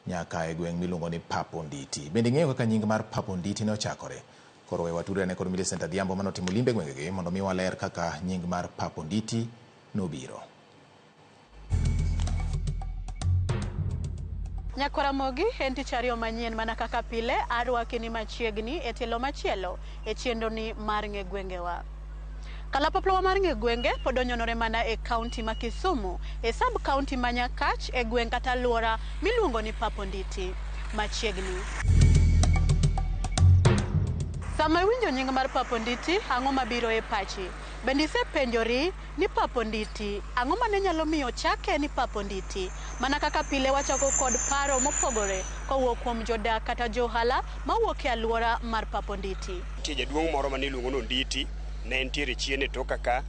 nyaka e gweng' miluongo ni Paponditi. Bende ing'eyo kaka nying mar Paponditi ne ochakore? Koro we watudre ane kod Millicent Adhiambo manotimo limbe gwengegi mondo mi waler kaka nying mar Paponditi nobiro.
Nyakwaramogi en tich ariyo manyien mana kaka pile arwaki ni machiegni e tielo machielo e chenroni mar ng'e gwengewa. Kalapapla mar ng'e gwenge pod onyonore mana e kaunti ma Kisumu, e sub kaunti ma Nyakach, e gweng' kata alwora miluongo ni Paponditi machiegni. Sama iwinjo nying mar Paponditi, ang'o mabiro e pachi? Bende isepenjori ni Paponditi, ang'o mane nyalo miyo chake ni Paponditi? Mana kaka pile wachako kod paro mopogore kowuok kuom jodak kata johala mawuok e alwora mar Paponditi.
Nitie jaduong' moro mane iluongo ni Onditi, ne entiere chien e toka ka.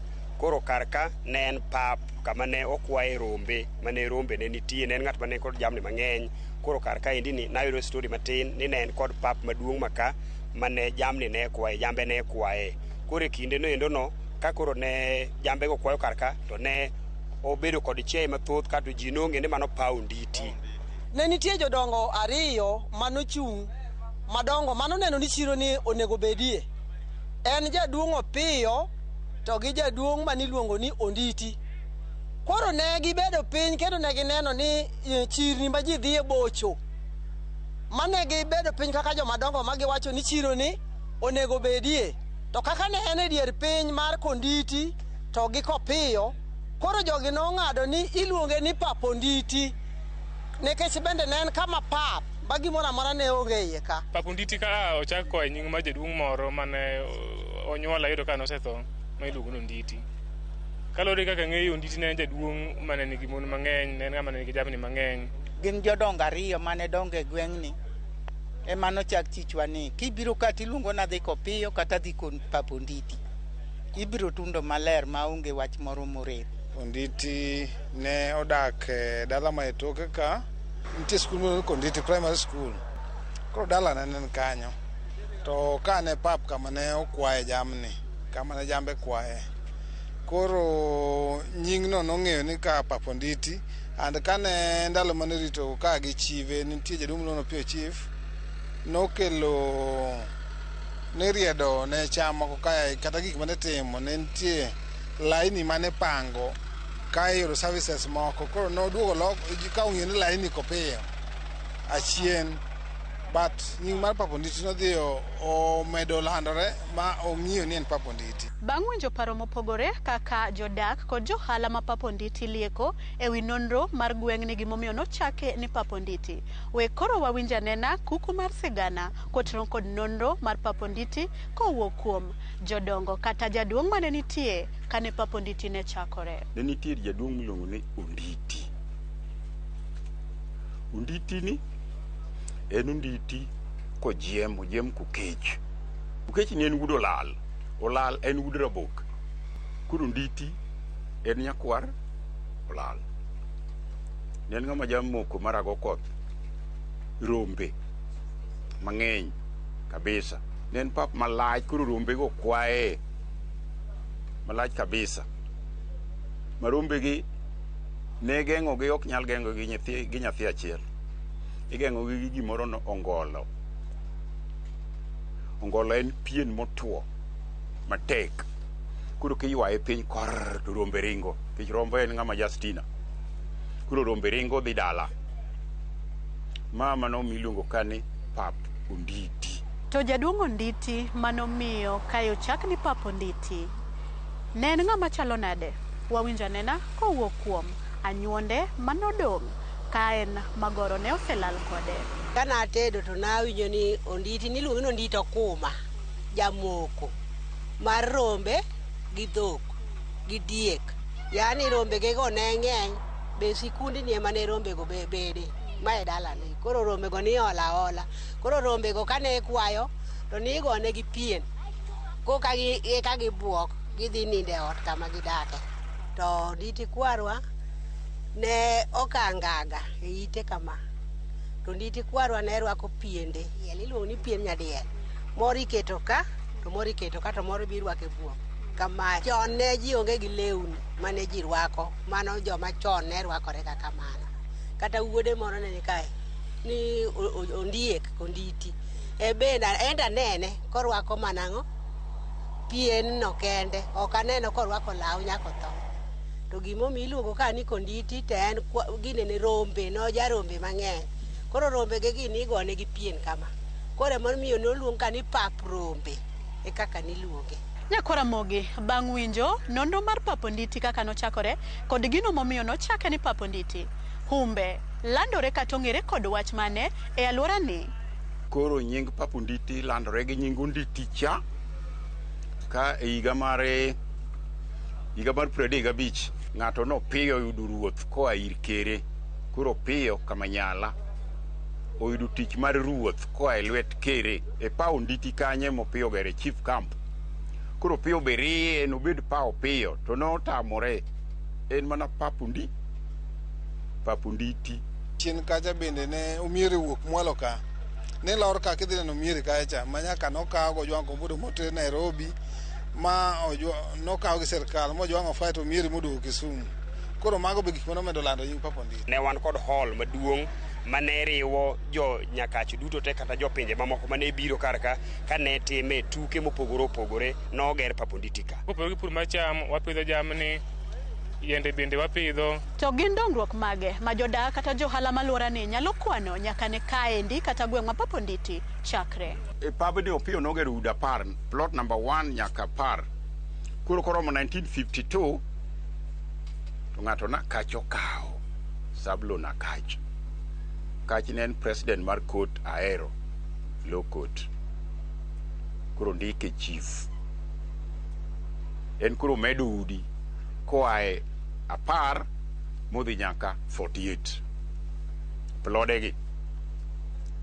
Koro kar ka ne en pap kama ne okwaye rombe, mane rombe ne nitie, ne en ng'at mane kod jamni mang'eny. Koro kar kaendi ni nayudo story matin ni ne en kod pap maduong' maka mane jamni ne kwaye, jambe ne kwaye. Koro e kinde no endo no, ka koro ne jambe go kwayo kar ka, to ne obedo kod chiaye mathoth kato ji nong'e ni mano paw Onditi.
Ne nitie jodongo ariyo manochung' madongo manoneno ni chiro ni onego bedie. En jaduong' Opiyo to gi jaduong' maniluongo ni Onditi. Koro ne gibedo piny kendo ne gineno ni chirni ma ji dhiye bocho. Mane gibedo piny kaka jomadongo ma giwacho ni chiro ni onego bedie. To kaka ne en e dier piny mar Konditi to gi Kopiyo, koro jogi nong'ado ni iluonge ni Pap Onditi. Nikech bende ne en kama pap ma gimoro amora ne onge iye ka.
Pap Onditi ka ochak koa e nying mar jaduong' moro mane onyuol ayudo ka nosetho ma iluongo ni Onditi. Kaluwore gi kaka ang'eyo, Onditi ne en jaduong' mane nigi mon mang'eny, ne en ng'ama ne nigi jamni mang'eny.
Gin jodongo ariyo mane dongo e gweng'ni ema nochak chichwa ni kibiro ka tiluongo ni adhi Kopiyo kata adhi Pap Onditi. Ibiro tundo maler maonge wach moro morem.
Onditi ne odak e dala ma e toke ka. Nitie skul miluongo ni Konditi Primary School. Koro dalane ne en kanyo. To ka ne pap kama ne okwaye jamni, kama ne jambe kwaye. Koro nyingno nong'eyo ni ka Pap Onditi, and kane ndalo mane rito ka gi chive, nitie jaduong' miluongo ni Opiyo Chief, nokelo niriedo ne cham moko kae kata gik mane timo ne nitie laini mane pango ka iyudo services moko. Koro noduogo lok ka ong'eyo ni laini kopiyo achien, but nying mar Pap Onditi nodhi omedo landore ma ong'iyo ni en Pap Onditi.
Bang' winjo paro mopogore kaka jodak kod johala ma Pap Onditi lieko e wi nonro mar gweng'ni gimomiyo nochake ni Pap Onditi. We koro wawinj anena kuku mar sigana kotenore kod nonro mar Pap Onditi kowuok kuom jodongo kata jaduong' mane nitie kane Pap Onditi ne chakore.
Ne nitie jaduong' miluongo ni Onditi. Onditi ni en Onditi kojiem, ojiem kokech. Okech ni en wuod Olal. Olal en wuod Rabok. Koro Onditi en nyakwar Olal. Ne en ng'ama jamoko marago koth rombe mang'eny kabisa. Ne en pap malach, koro rombe go kwaye malach kabisa. Ma rombe gi ne geng'o gi ok nyal geng'o gi nyathi achiel. Igeng'o gi gi gimoro no ongolo. Ongolo en pien motwo matek. Koro kiywaye piny kor to rombe ringo. Nikech rombo en ng'ama Justina. Koro rombe ringo dhi dala. Ma mano miluongo ka ni Pap Onditi.
To jaduong' Onditi manomiyo kae ochak ni Pap Onditi ne en ng'ama chalo nade? Wawinj anena kowuok kuom anyuonde manodong' ka en magoro ne oselal kode.
Kana atedo to nawinjo ni Onditi niluongo ni Onditi Okuma, jamoko mar rombe gi dhok gi diek. Yaani rombe go ne ng'eny, be sikundni ema ne rombe go bede ma e dalane. Koro rombe go ni ola ola. Koro rombe go kane kwayo to nigone gi pien. Koka gi eka gibuok gidhi nindo e ot kama gidake. To Onditi kwarwa ne okangaga e ite kama. To Onditi kwarwa ne rwako piende. Iluongo ni pien nyadiel. Moro iketo ka, to moro iketo ka, to moro be irwako e buok. Kamae. Chon ne ji onge gi lewni mane ji rwako. Mano joma chon ne rwakore ga kamano. Kata wuode moro ne ni kae, ni Ondiek, Onditi. E bende en anene korwako mana ang'o? Pien no kende. Ok aneno korwako law nyaka otho. To gimomiyo iluongo ka ni Konditi to en ginene rombe, noja rombe mang'eny. Koro rombe gi nigone gi pien kama. Koro emomiyo noluong ka ni Pap Rombe, e kaka niluonge.
Nyakwar Ramogi, bang' winjo nonro mar Pap Onditi kaka nochakore kod gino momiyo nochake ni Pap Onditi, humbe landore kata ong'ere kod wach mane e alwora ni?
Koro nying Pap Onditi landore gi nying Onditi cha ka e higa mar 35 ng'ato nopiyo oyudo ruoth koa ir kere. Koro opiyo Kamanyala oyudo tich mar ruoth koa e lwet kere e paw Onditi kanye mopiyo gere chief camp. Koro Opiyo be riye nobed pa Opiyo to notamore. En mana pap ondi pap Onditi.
Chien kacha bende ne omiere wuok mwalo ka. Ne lor ka kidhi neno omiere kacha ma nyaka nokaw gojwang' kombudo moter Nairobi ma nokaw gi sirkal mojwang'o flight to omiere moduogo Kisumu. Koro mago be gik manomedo lando nying Pap Onditi.
Ne wan kod hall maduong' mane riwo jo Nyakach duto te kata jopinje mamoko mane biro kar ka kane time tuke mopogore opogore noger Pap Onditi ka.
Kopogore gi pur mar cham, wapidho jamni, yiende bende wapidho.
To gin dongruok mage ma jodak kata johala malworani nyalo kwano nyaka ne kaendi kata gweng' ma Pap Onditi chakre?
E pabni Opiyo nogero udi 10, plot number 1 nyaka 10. Koro koromo 1952 to ng'ato Nakach okawo Sablon Akach. Kach ne en president mar court Ahero Law Court. Koro ndike chief. En koro medo udi koa e 10 modhi nyaka 48 plodegi.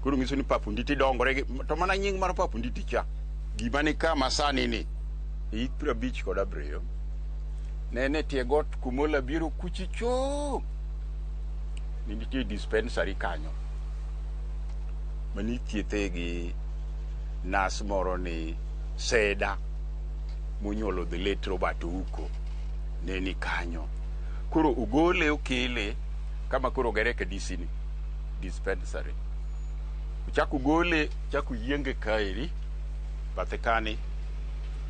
Koro nyiso ni Pap Onditi dongore to mana nying mar Pap Onditi cha gima ni ka masani ni e hik 57 ne en e tie got kumola biro kuchicho ne nitie dispensary kanyo mane ithiethe gi nas moro ni Seda monyuolo the late Robert Ouko ne ni kanyo. Koro ogole okele kama koro ogere KDC ni dispensary. Ochak ogole ochak oyienge kaeri bathe kani.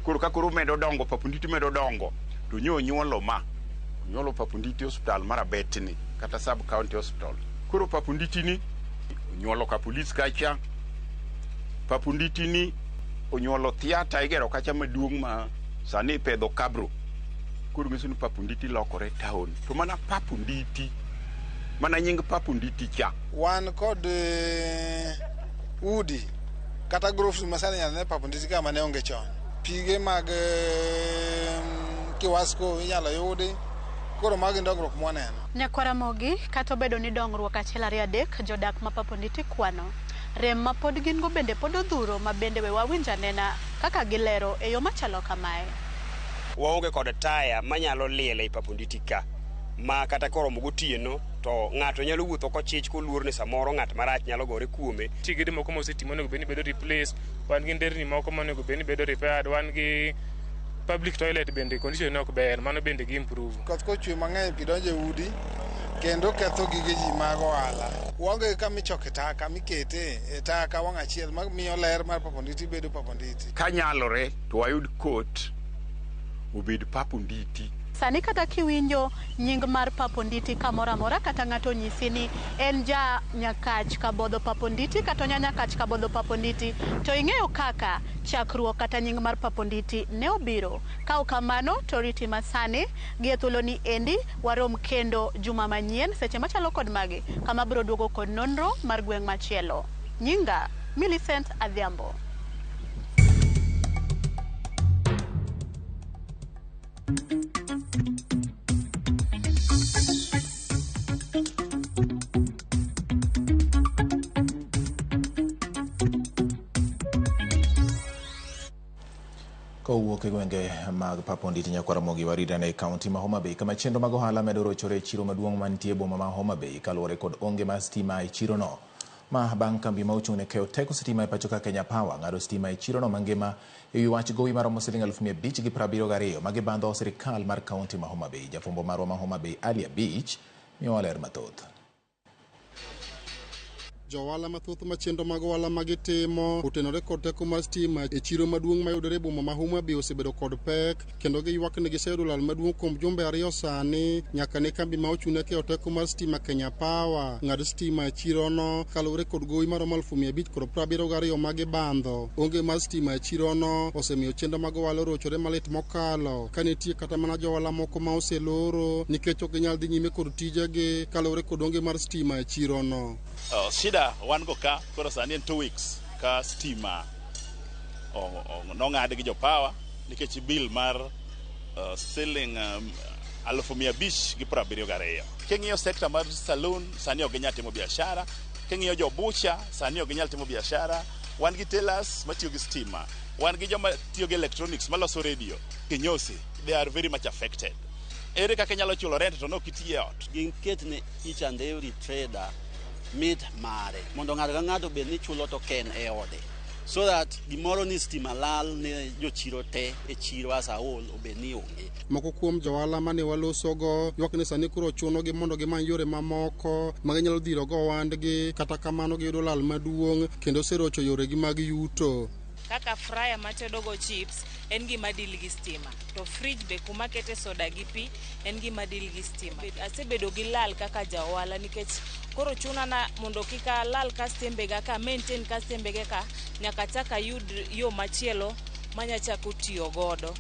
Koro ka koro medo dongo Pap Onditi medo dongo to nyo onyuolo ma onyuolo Pap Onditi hospital mar Abetni kata sub county hospital. Koro Pap Onditi ni onyuolo ka police kacha. Pap Onditi ni onyuolo theatre igero kacha maduong' ma sani ipedho kabro. Koro nyiso ni Pap Onditi lokore town. To mana Pap Onditi mana nying Pap Onditi cha.
Wan kod udi kata grofni masani inyalo ne Pap Onditi ka mane onge chon. Pige mag Kiwasco inyalo yudi. Koro magi dongruok mwaneno.
Nyakwaramogi, kata obedo ni dongruok 1 2 3 jodak ma Pap Onditi kwano, rem ma pod gin go bende pod odhuro ma bende we wawinj anena kaka gilero e yo machalo kamae.
Waonge kod taya manyalo liel ei Pap Onditi ka ma kata koromo gotieno to ng'ato nyalo wuotho kochich koluor ni samoro ng'at marach nyalo gore kuome.
Nitie gedo moko moseti monego bed ni bedo replace, wan gi nderni moko monego bed ni bedo repaired, wan gi public toilet bende condition ne ok ber, mano bende gi improve.
Koth kochwe mang'eny pi donjo e udi kendo ketho gige ji mag ohala. Waonge kama ichoke taka mikete e taka wang' achiel mamiyo ler mar Pap Onditi bedo Pap Onditi.
Kanyalore to wayud court obed Pap Onditi.
Sani kata kiwinjo nying mar Pap Onditi kamoro amora kata ng'ato onyisi ni en ja Nyakach Kabodho Pap Onditi kata onya Nyakach Kabodho Pap Onditi to ing'eyo kaka chakruok kata nying mar Pap Onditi ne obiro. Ka ok kamano to riti masani gi e thuoloni endi warom kendo juma manyien seche machalo kod magi kama abiro duogo kod nonro mar gweng' machielo. Nyinga Millicent Adhiambo.
Kowuok e gwenge mag Pap Onditi Nyakwaramogi waridane e kaunti ma Homa Bay kama chenro mag ohala medo rochore e chiro maduong' mantie e boma ma Homa Bay kaluwore kod onge mar stima e chirono. Ma bang' kambi ma ochung' ne keyo teko sitima e pacho ka Kenya Power ng'ado stima e chirono mangima e wi wach gowi maromo siling 572,000 ma gibandho sirikal mar kaunti ma Homa Bay. Jafwambo marwa ma Homa Bay Ali Abich miyowa ler mathoth.
Johala mathoth ma chenro mag ohala ma gitimo otenore kod teko mar stima e chiro maduong' mayudore e boma ma Homa Bay osebedo kod pek kendo giywak ni giseyudo lal maduong' kuom jumbe 2 sani nyaka ne kambi ma ochung' ne keyo teko mar stima Kenya Power ng'ad stima e chirono kaluwore kod gowi maromo 572,000 ma gibandho. Onge mar stima e chirono osemiyo chenro mag ohala orochore malit mokalo ka nitie kata mana johala moko ma oseloro nikech ok ginyal dhi nyime kod tijegi kaluwore kod onge mar stima e chirono.
Shida wan go ka koro sani en 2 weeks ka stima nong'ad gi jo power nikech bill mar siling 572,000. King'iyo sector mar saloon sani ok ginyal timo biashara, king'iyo jo bucha sani ok ginyal timo biashara, wan gi tailors matiyo gi stima. Wan gi joma tiyo gi electronics maloso radio, kinyosi, they are very much affected. Ere kaka inyalo chulo rent to nok itiyo e ot?
Giket ne each and every trader mit mare mondo ng'ato ka ng'ato bed ni chulo token e ode so that gimoro ni stima lal ne jochiro te e chiro as a whole obed ni onge.
Moko kuom johala mane walosogo ywak ni sani koro chunogi mondo gimany yore mamoko ma ginyalo dhirogo ohandgi, kata kamano giyudo lal maduong' kendo oserocho yoregi mag yuto.
Kaka fryer matedogo chips en gima deal gi stima, to fridge be kuma kete soda gi pi en gima deal gi stima. Asebedo gi lal kaka ja ohala nikech koro chuna na mondo kik alal kastembega ka maintain kastembega ka nyaka achak ayud yo machielo manya chako tiyo godo.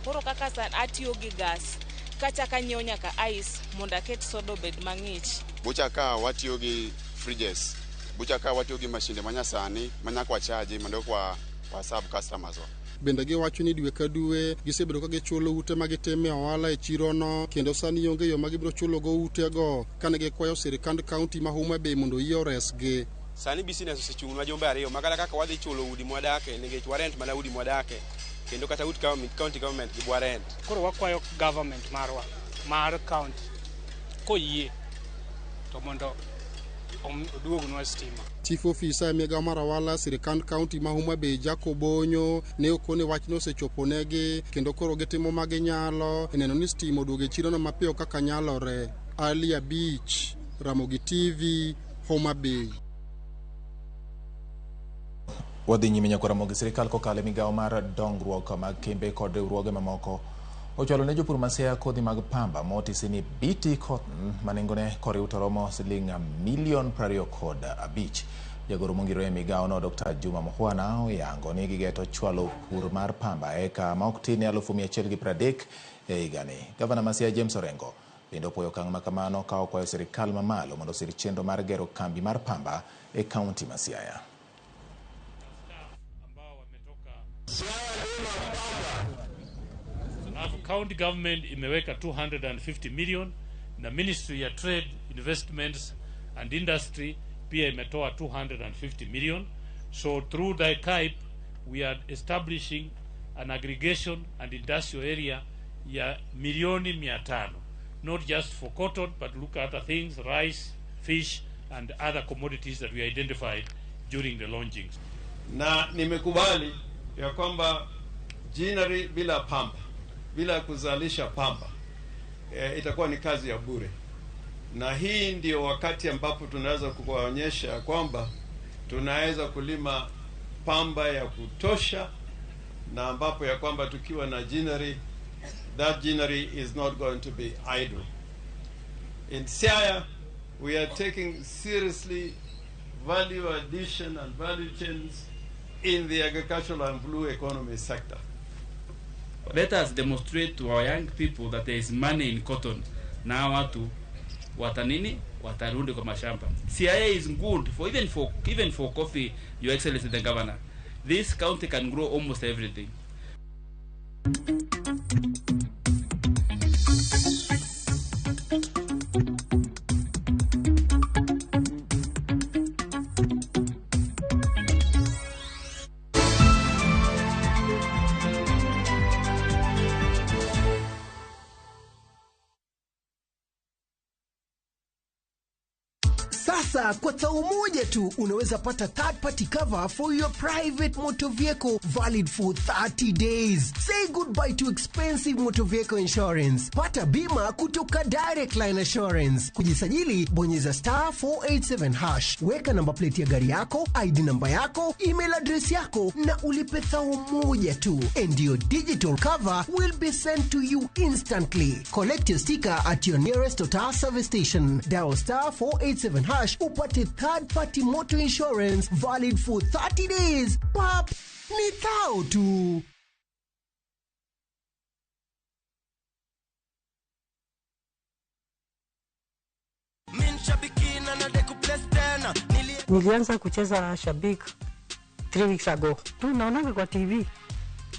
Koro kaka sani atiyo gi gas, kachako anyiewo nyaka ice mondo aket soda obed mang'ich.
Bucha ka watiyo gi fridges, bucha ka watiyo gi mashinde manyasani manyaka wachaji mondo kwa serve customers wa.
Bende giwacho ni dwe ka dwe gisebedo ka gichulo ute ma gitime ohala e chirono kendo sani onge yo ma gibiro chulogo utego kane gikwayo sirikand kaunti ma Homa Bay mondo oyie oresgi.
Sani business osechung' nwa jumbe ariyo ma kata kaka wadhi chulo udi mwadake nikech warent mana udi mwadake kendo kata ut county government gi bwarent.
Koro wakwayo government marwa mar county koyie to mondo oduognwa stima.
Chief officer e migawo mar ohala sirikand kaunti ma Homa Bay Jacob Onyo ne okone wachno osechoponegi kendo koro gitimo ma ginyalo e neno ni stima oduogo e chirono mapiyo kaka nyalore. Ali Abich, Ramogi TV, Homa Bay.
Wadhi nyime nyaka Ramogi. Sirikal kokalo e migawo mar dongruok mag kembe kod riwruoge mamoko ochwalo ne jopur ma Siaya kodhi mag pamba motisi ni BT Cotton ma nengone koriw to romo siling milion 25. Jagoro mongirore e migawono Dr. Juma Mukhwana oyango ni gigeto chwalo pur mar pamba eka ma ok tin ne 130,000 e higani. Gavana ma Siaya James Orengo bende opuoyo okang' ma kamano ka okwayo sirikal mamalo mondo osir chenro mar gero kambi mar pamba e kaunti ma Siaya.
Alafu county government imeweka 250 million na Ministry ya Trade, Investments and Industry pia imetoa 250 million. So through the CAIP we are establishing an aggregation and industrial area ya milioni 500, not just for cotton but look at other things, rice, fish and other commodities that we identified during the launchings.
Na nimekubali ya kwamba ginnery bila pamba, bila kuzalisha pamba, itakuwa ni kazi ya bure. Na hii ndio wakati ambapo tunaweza kuwaonyesha kwamba tunaweza kulima pamba ya kutosha, na ambapo ya kwamba tukiwa na ginnery, that ginnery is not going to be idle. In Siaya, we are taking seriously value addition and value chains in the agricultural and blue economy sector.
Let us demonstrate to our young people that there is money in cotton. Na watu watanini watarudi kwa mashamba. Siaya is good for even for coffee, Your Excellency the Governor. This county can grow almost everything.
Sasa kwa tao moja tu unaweza pata third party cover for your private motor vehicle valid for 30 days. Say goodbye to expensive motor vehicle insurance. Pata bima kutoka Direct Line Assurance. Kujisajili, bonyeza star 487 hash. Weka namba plate ya gari yako, ID namba yako, email address yako na ulipe thao moja tu. And your digital cover will be sent to you instantly. Collect your sticker at your nearest Total service station. Dial star 487 hash upate third party motor insurance valid for 30 days. Pap, ni thao tu.
Nilianza kucheza Shabik 3 weeks ago. Tu naonanga kwa TV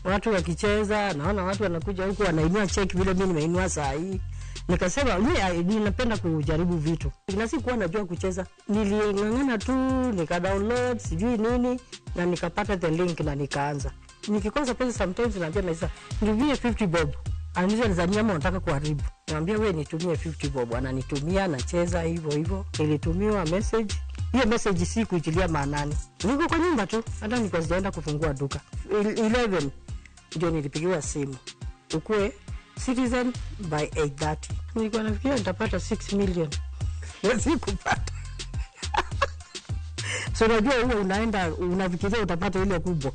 watu wakicheza, naona watu wanakuja huku wanainua check vile mimi nimeinua saa hii. Nikasema mimi ninapenda kujaribu vitu. Na sikuwa najua kucheza. Niling'ang'ana tu, nika download sijui nini na nikapata the link na nikaanza. Nikikosa pesa sometimes naambia Maisa, nitumie 50 bob. Ananiuliza nizania ama unataka kuharibu. Naambia wewe nitumie 50 bob, ananitumia nacheza hivyo hivyo. Nilitumiwa message. Hiyo message si kuitilia maanani. Niko kwa nyumba tu, hata nilikuwa sijaenda kufungua duka. 11 ndio nilipigiwa simu. Ukue Citizen by 8:30. Nilikuwa nafikiria nitapata 6 million. Sikupata. So unajua huwa unaenda unafikiria utapata ile kubwa,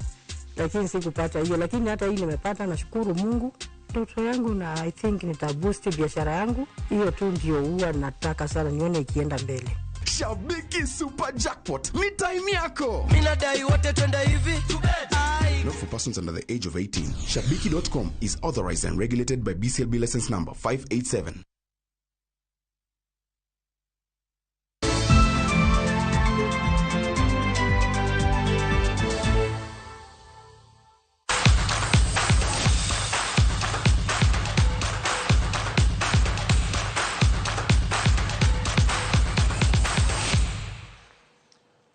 lakini sikupata hiyo, lakini hata hii nimepata, nashukuru Mungu. Ndoto yangu na I think nitaboost biashara yangu, hiyo tu ndio huwa nataka sana nione ikienda mbele.
Shabiki Super Jackpot ni time yako.
Minadai wote twende hivi.
Not for persons under the age of 18. Shabiki.com is authorized and regulated by BCLB license number 587.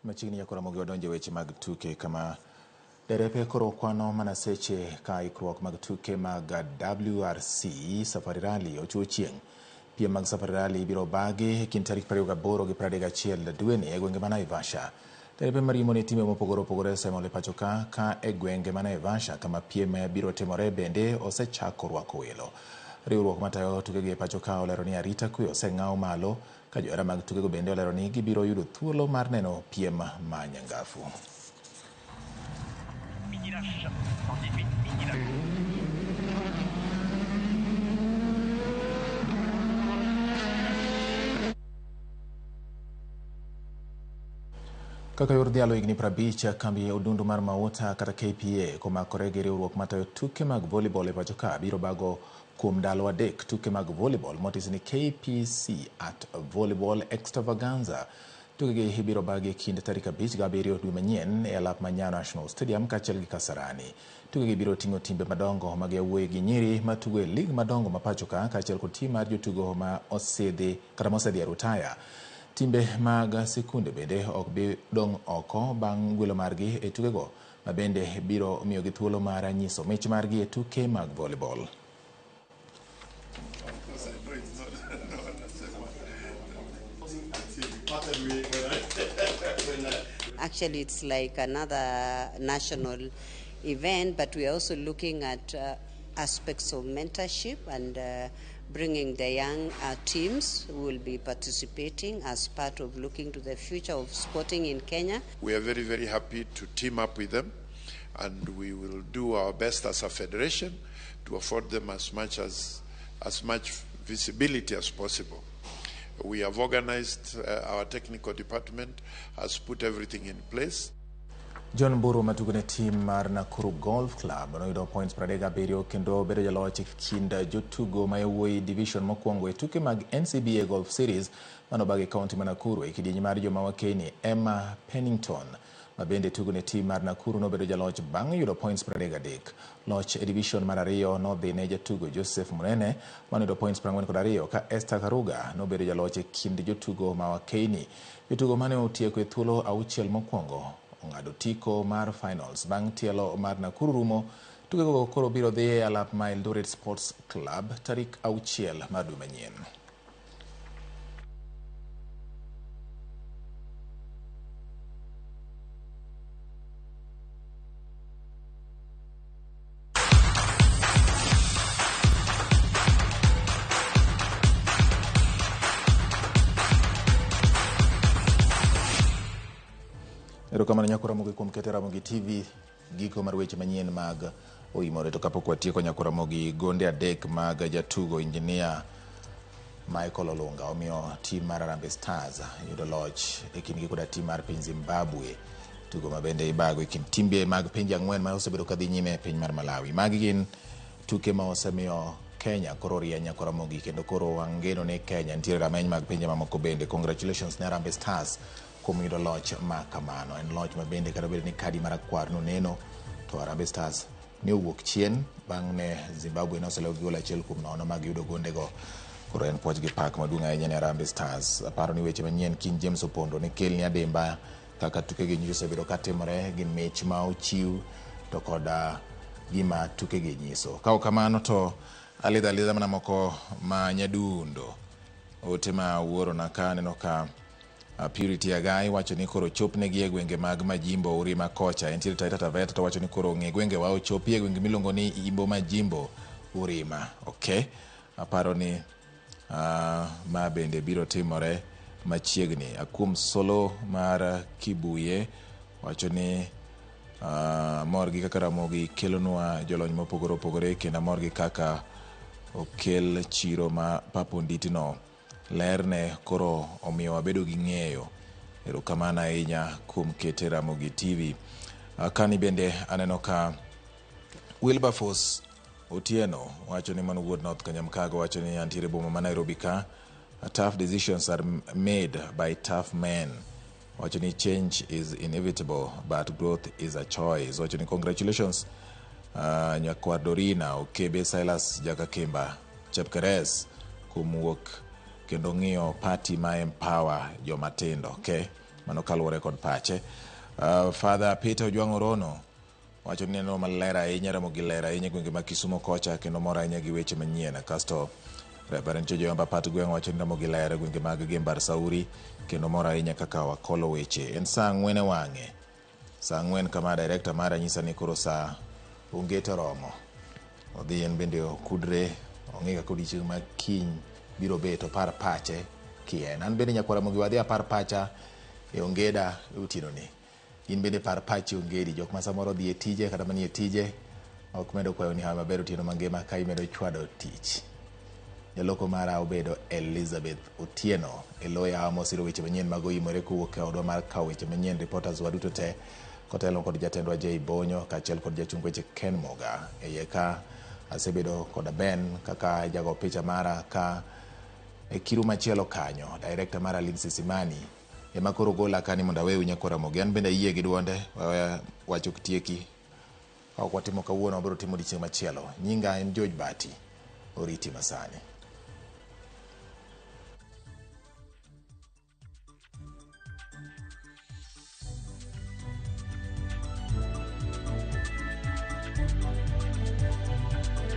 Machiegni nyako Ramogi wadonje weche mag tuke kama derepe koro kwano mana seche ka ikruok mag tuke mag WRC Safari Rally ochiwo chieng'. Piem mag Safari Rally ibiro bagi e kind tarik 28 gi 31 dweni e gwenge ma Naivasha. Derepe mariembo ne timbe mopogore opogore osemol e pacho ka ka e gwenge ma Naivasha kama piem biro timore bende osechako rwako welo. Riwruok matayo tukegi e pacho ka olero ni arita kwe oseng'aw malo ka johera mag tukego bende olero ni gibiro yudo thuolo mar neno piem ma nyangafu. Kaka yor dhialo higni 50 kambi ya odundu mar Mauta kata KPA komakore gi riwruok matayo tuke mag volleyball e pacho ka biro bago kuom ndalo 3 tuke mag volleyball motis ni KPC at Volleyball Extravaganza. Tukegi ibiro bagi e kind tarik 5 gi 7 dwe manyien e alap ma Nyayo National Stadium kaachiel gi Kasarani. Tukegi biro ting'o timbe madongo mag yawuoyi gi nyiri matugo e lig madongo ma pacho ka kaachiel kod tim mar jotugo ma osedhi kata mosedhi e rutaya. Timbe mag sikunde bende ok bi dong' oko bang' gwelo margi e tukego ma bende biro miyogi thuolo mar nyiso mich margi e tuke mag volleyball.
Actually, it's like another national event, but we are also looking at aspects of mentorship and bringing the young teams who will be participating as part of looking to the future of sporting in Kenya.
We are very, very happy to team up with them, and we will do our best as a federation to afford them as much visibility as possible. We have organized, our technical department has put everything in place.
John Mburu matugo ne tim mar Nakuru Golf Club noyudo points 37 kendo bedo jaloch e kind jotugo ma yawuoyi division mokwongo e tuke mag NCBA Golf Series manobag e kaunti ma Nakuru e kidieny mar joma wakeni Emma Pennington ma bende tugo ne tim mar Nakuru nobedo jaloch bang' yudo points 33. Loch e division mar 2 nodhi ne jatugo Joseph Munene manoyudo points 42 ka Esther Karuga nobedo jaloch e kind jotugo ma wakeni. Jotugo mane otieko e thuolo 6 mokwongo ong'ado tiko mar finals bang' tielo mar Nakuru rumo. Tukego koro biro dhi e alap ma Eldoret Sports Club tarik 6 mar dwe manyien. Erokamano nyako Ramogi kuom keto Ramogi TV giko mar weche manyien mag oimore. To kapok watieko nyako Ramogi, gonde 3 mag jatugo injinia Michael Olunga omiyo tim mar Harambee Stars yudo loch e kindgi koda tim mar piny Zimbabwe, tugo ma bende ibago e kind timbe mag pinje 4 ma osebedo kadhi nyime e piny mar Malawi. Magi gin tuke ma osemiyo Kenya koro rieny nyako Ramogi kendo koro wangeno ni Kenya nitiere rameny mag pinje mamoko bende. Congratulations ne Harambee Stars kuom yudo loch ma kamano. En loch ma bende kata obedo ni kadi marakwar noneno to Harambee Stars ne owuok chien bang' ne Zimbabwe noseloyo gi gol 1-0 mag yudo gondego. Koro en puoch gi pak maduong' ahinya ne Harambee Stars. Aparo ni weche manyien kiny James Opondo ne kelni adimba kaka tukegi nyocha osebedo katimore gi mich ma ochiw to koda gima tukegi nyiso. Ka ok kamano to alidho alidha mana moko ma nyadundo. Ote ma wuorona ka aneno ka Purity Agai wacho ni koro chopnegi e gwenge mag Majimbo Urima kocha. Entiere Taita Taveta to wacho ni koro ng'e gwengewa ochopi e gwenge miluongo ni Imbo Majimbo Urima. Okay. Aparo ni ma bende biro timore machiegni. Akum Solo mar Kibuye wacho ni amor gi kaka Ramogi kelonwa jolony mopogore opogore kendo amor gi kaka okel chiro ma Papa Onditi no. Lerne koro omiyo wabedo gi ng'eyo. Erokamano ahinya kuom kete Ramogi TV. Kani bende aneno ka Wilberforce Otieno wacho ni mano wuod North Kanyamkago wacho ni antiere boma ma Nairobi ka. Tough decisions are made by tough men. Wacho ni change is inevitable but growth is a choice. Wacho ni congratulations nyakwar Dorina Okebe Silas Jakakimba Chepkeres kuom wuok kendo ng'iyo party ma empower jomatindo. Okay, mano kaluwore kod pache. Father Peter Ojwang' Orono wacho ni neno maler ahinya Ramogi ler ahinya e gwenge ma Kisumo kocha kendo mor ahinya gi weche manyien. Kasto Reverend Jojo Pat Gweng' wacho ni Ramogi ler e gwenge mag Gembar Sauri kendo mor ahinya kaka wakolo weche. En saa ang'wen e wang'e. Saa ang'wen kama director mara nyisa ni koro saa onge to romo. Odhi en bende okudre ong'e kaka odiochieng' ma kiny biro bet opar pache kien. An bende nyakwar Ramogi wadhi apar pacha e ongeda e otieno ni. In bende par pachi ongedi jok ma samoro dhi e tije kata manie tije ok medo kwayo ni hawi maber otieno mangima ka imedo chwado tich. Jaloko mara obedo Elizabeth Otieno e loya mosiro weche manyien mag oimore kowuok e odwa mar kawo weche manyien reporters waduto te kotelo kod jatendwa Jay Bonyo kaachiel kod jachung weche Ken Moga. E iye ka asebedo koda Ben kaka jago picha mara ka e kiru machielo kanyo director mara Lindsay Simani ema koro gola ka ni mondo awewu nyakwar Ramogi. An bende ayie gi duonde wach ok tieki. Ka ok watimo kawuono wabiro timo odiochieng' machielo. Nyinga en George Bati. Oriti masani.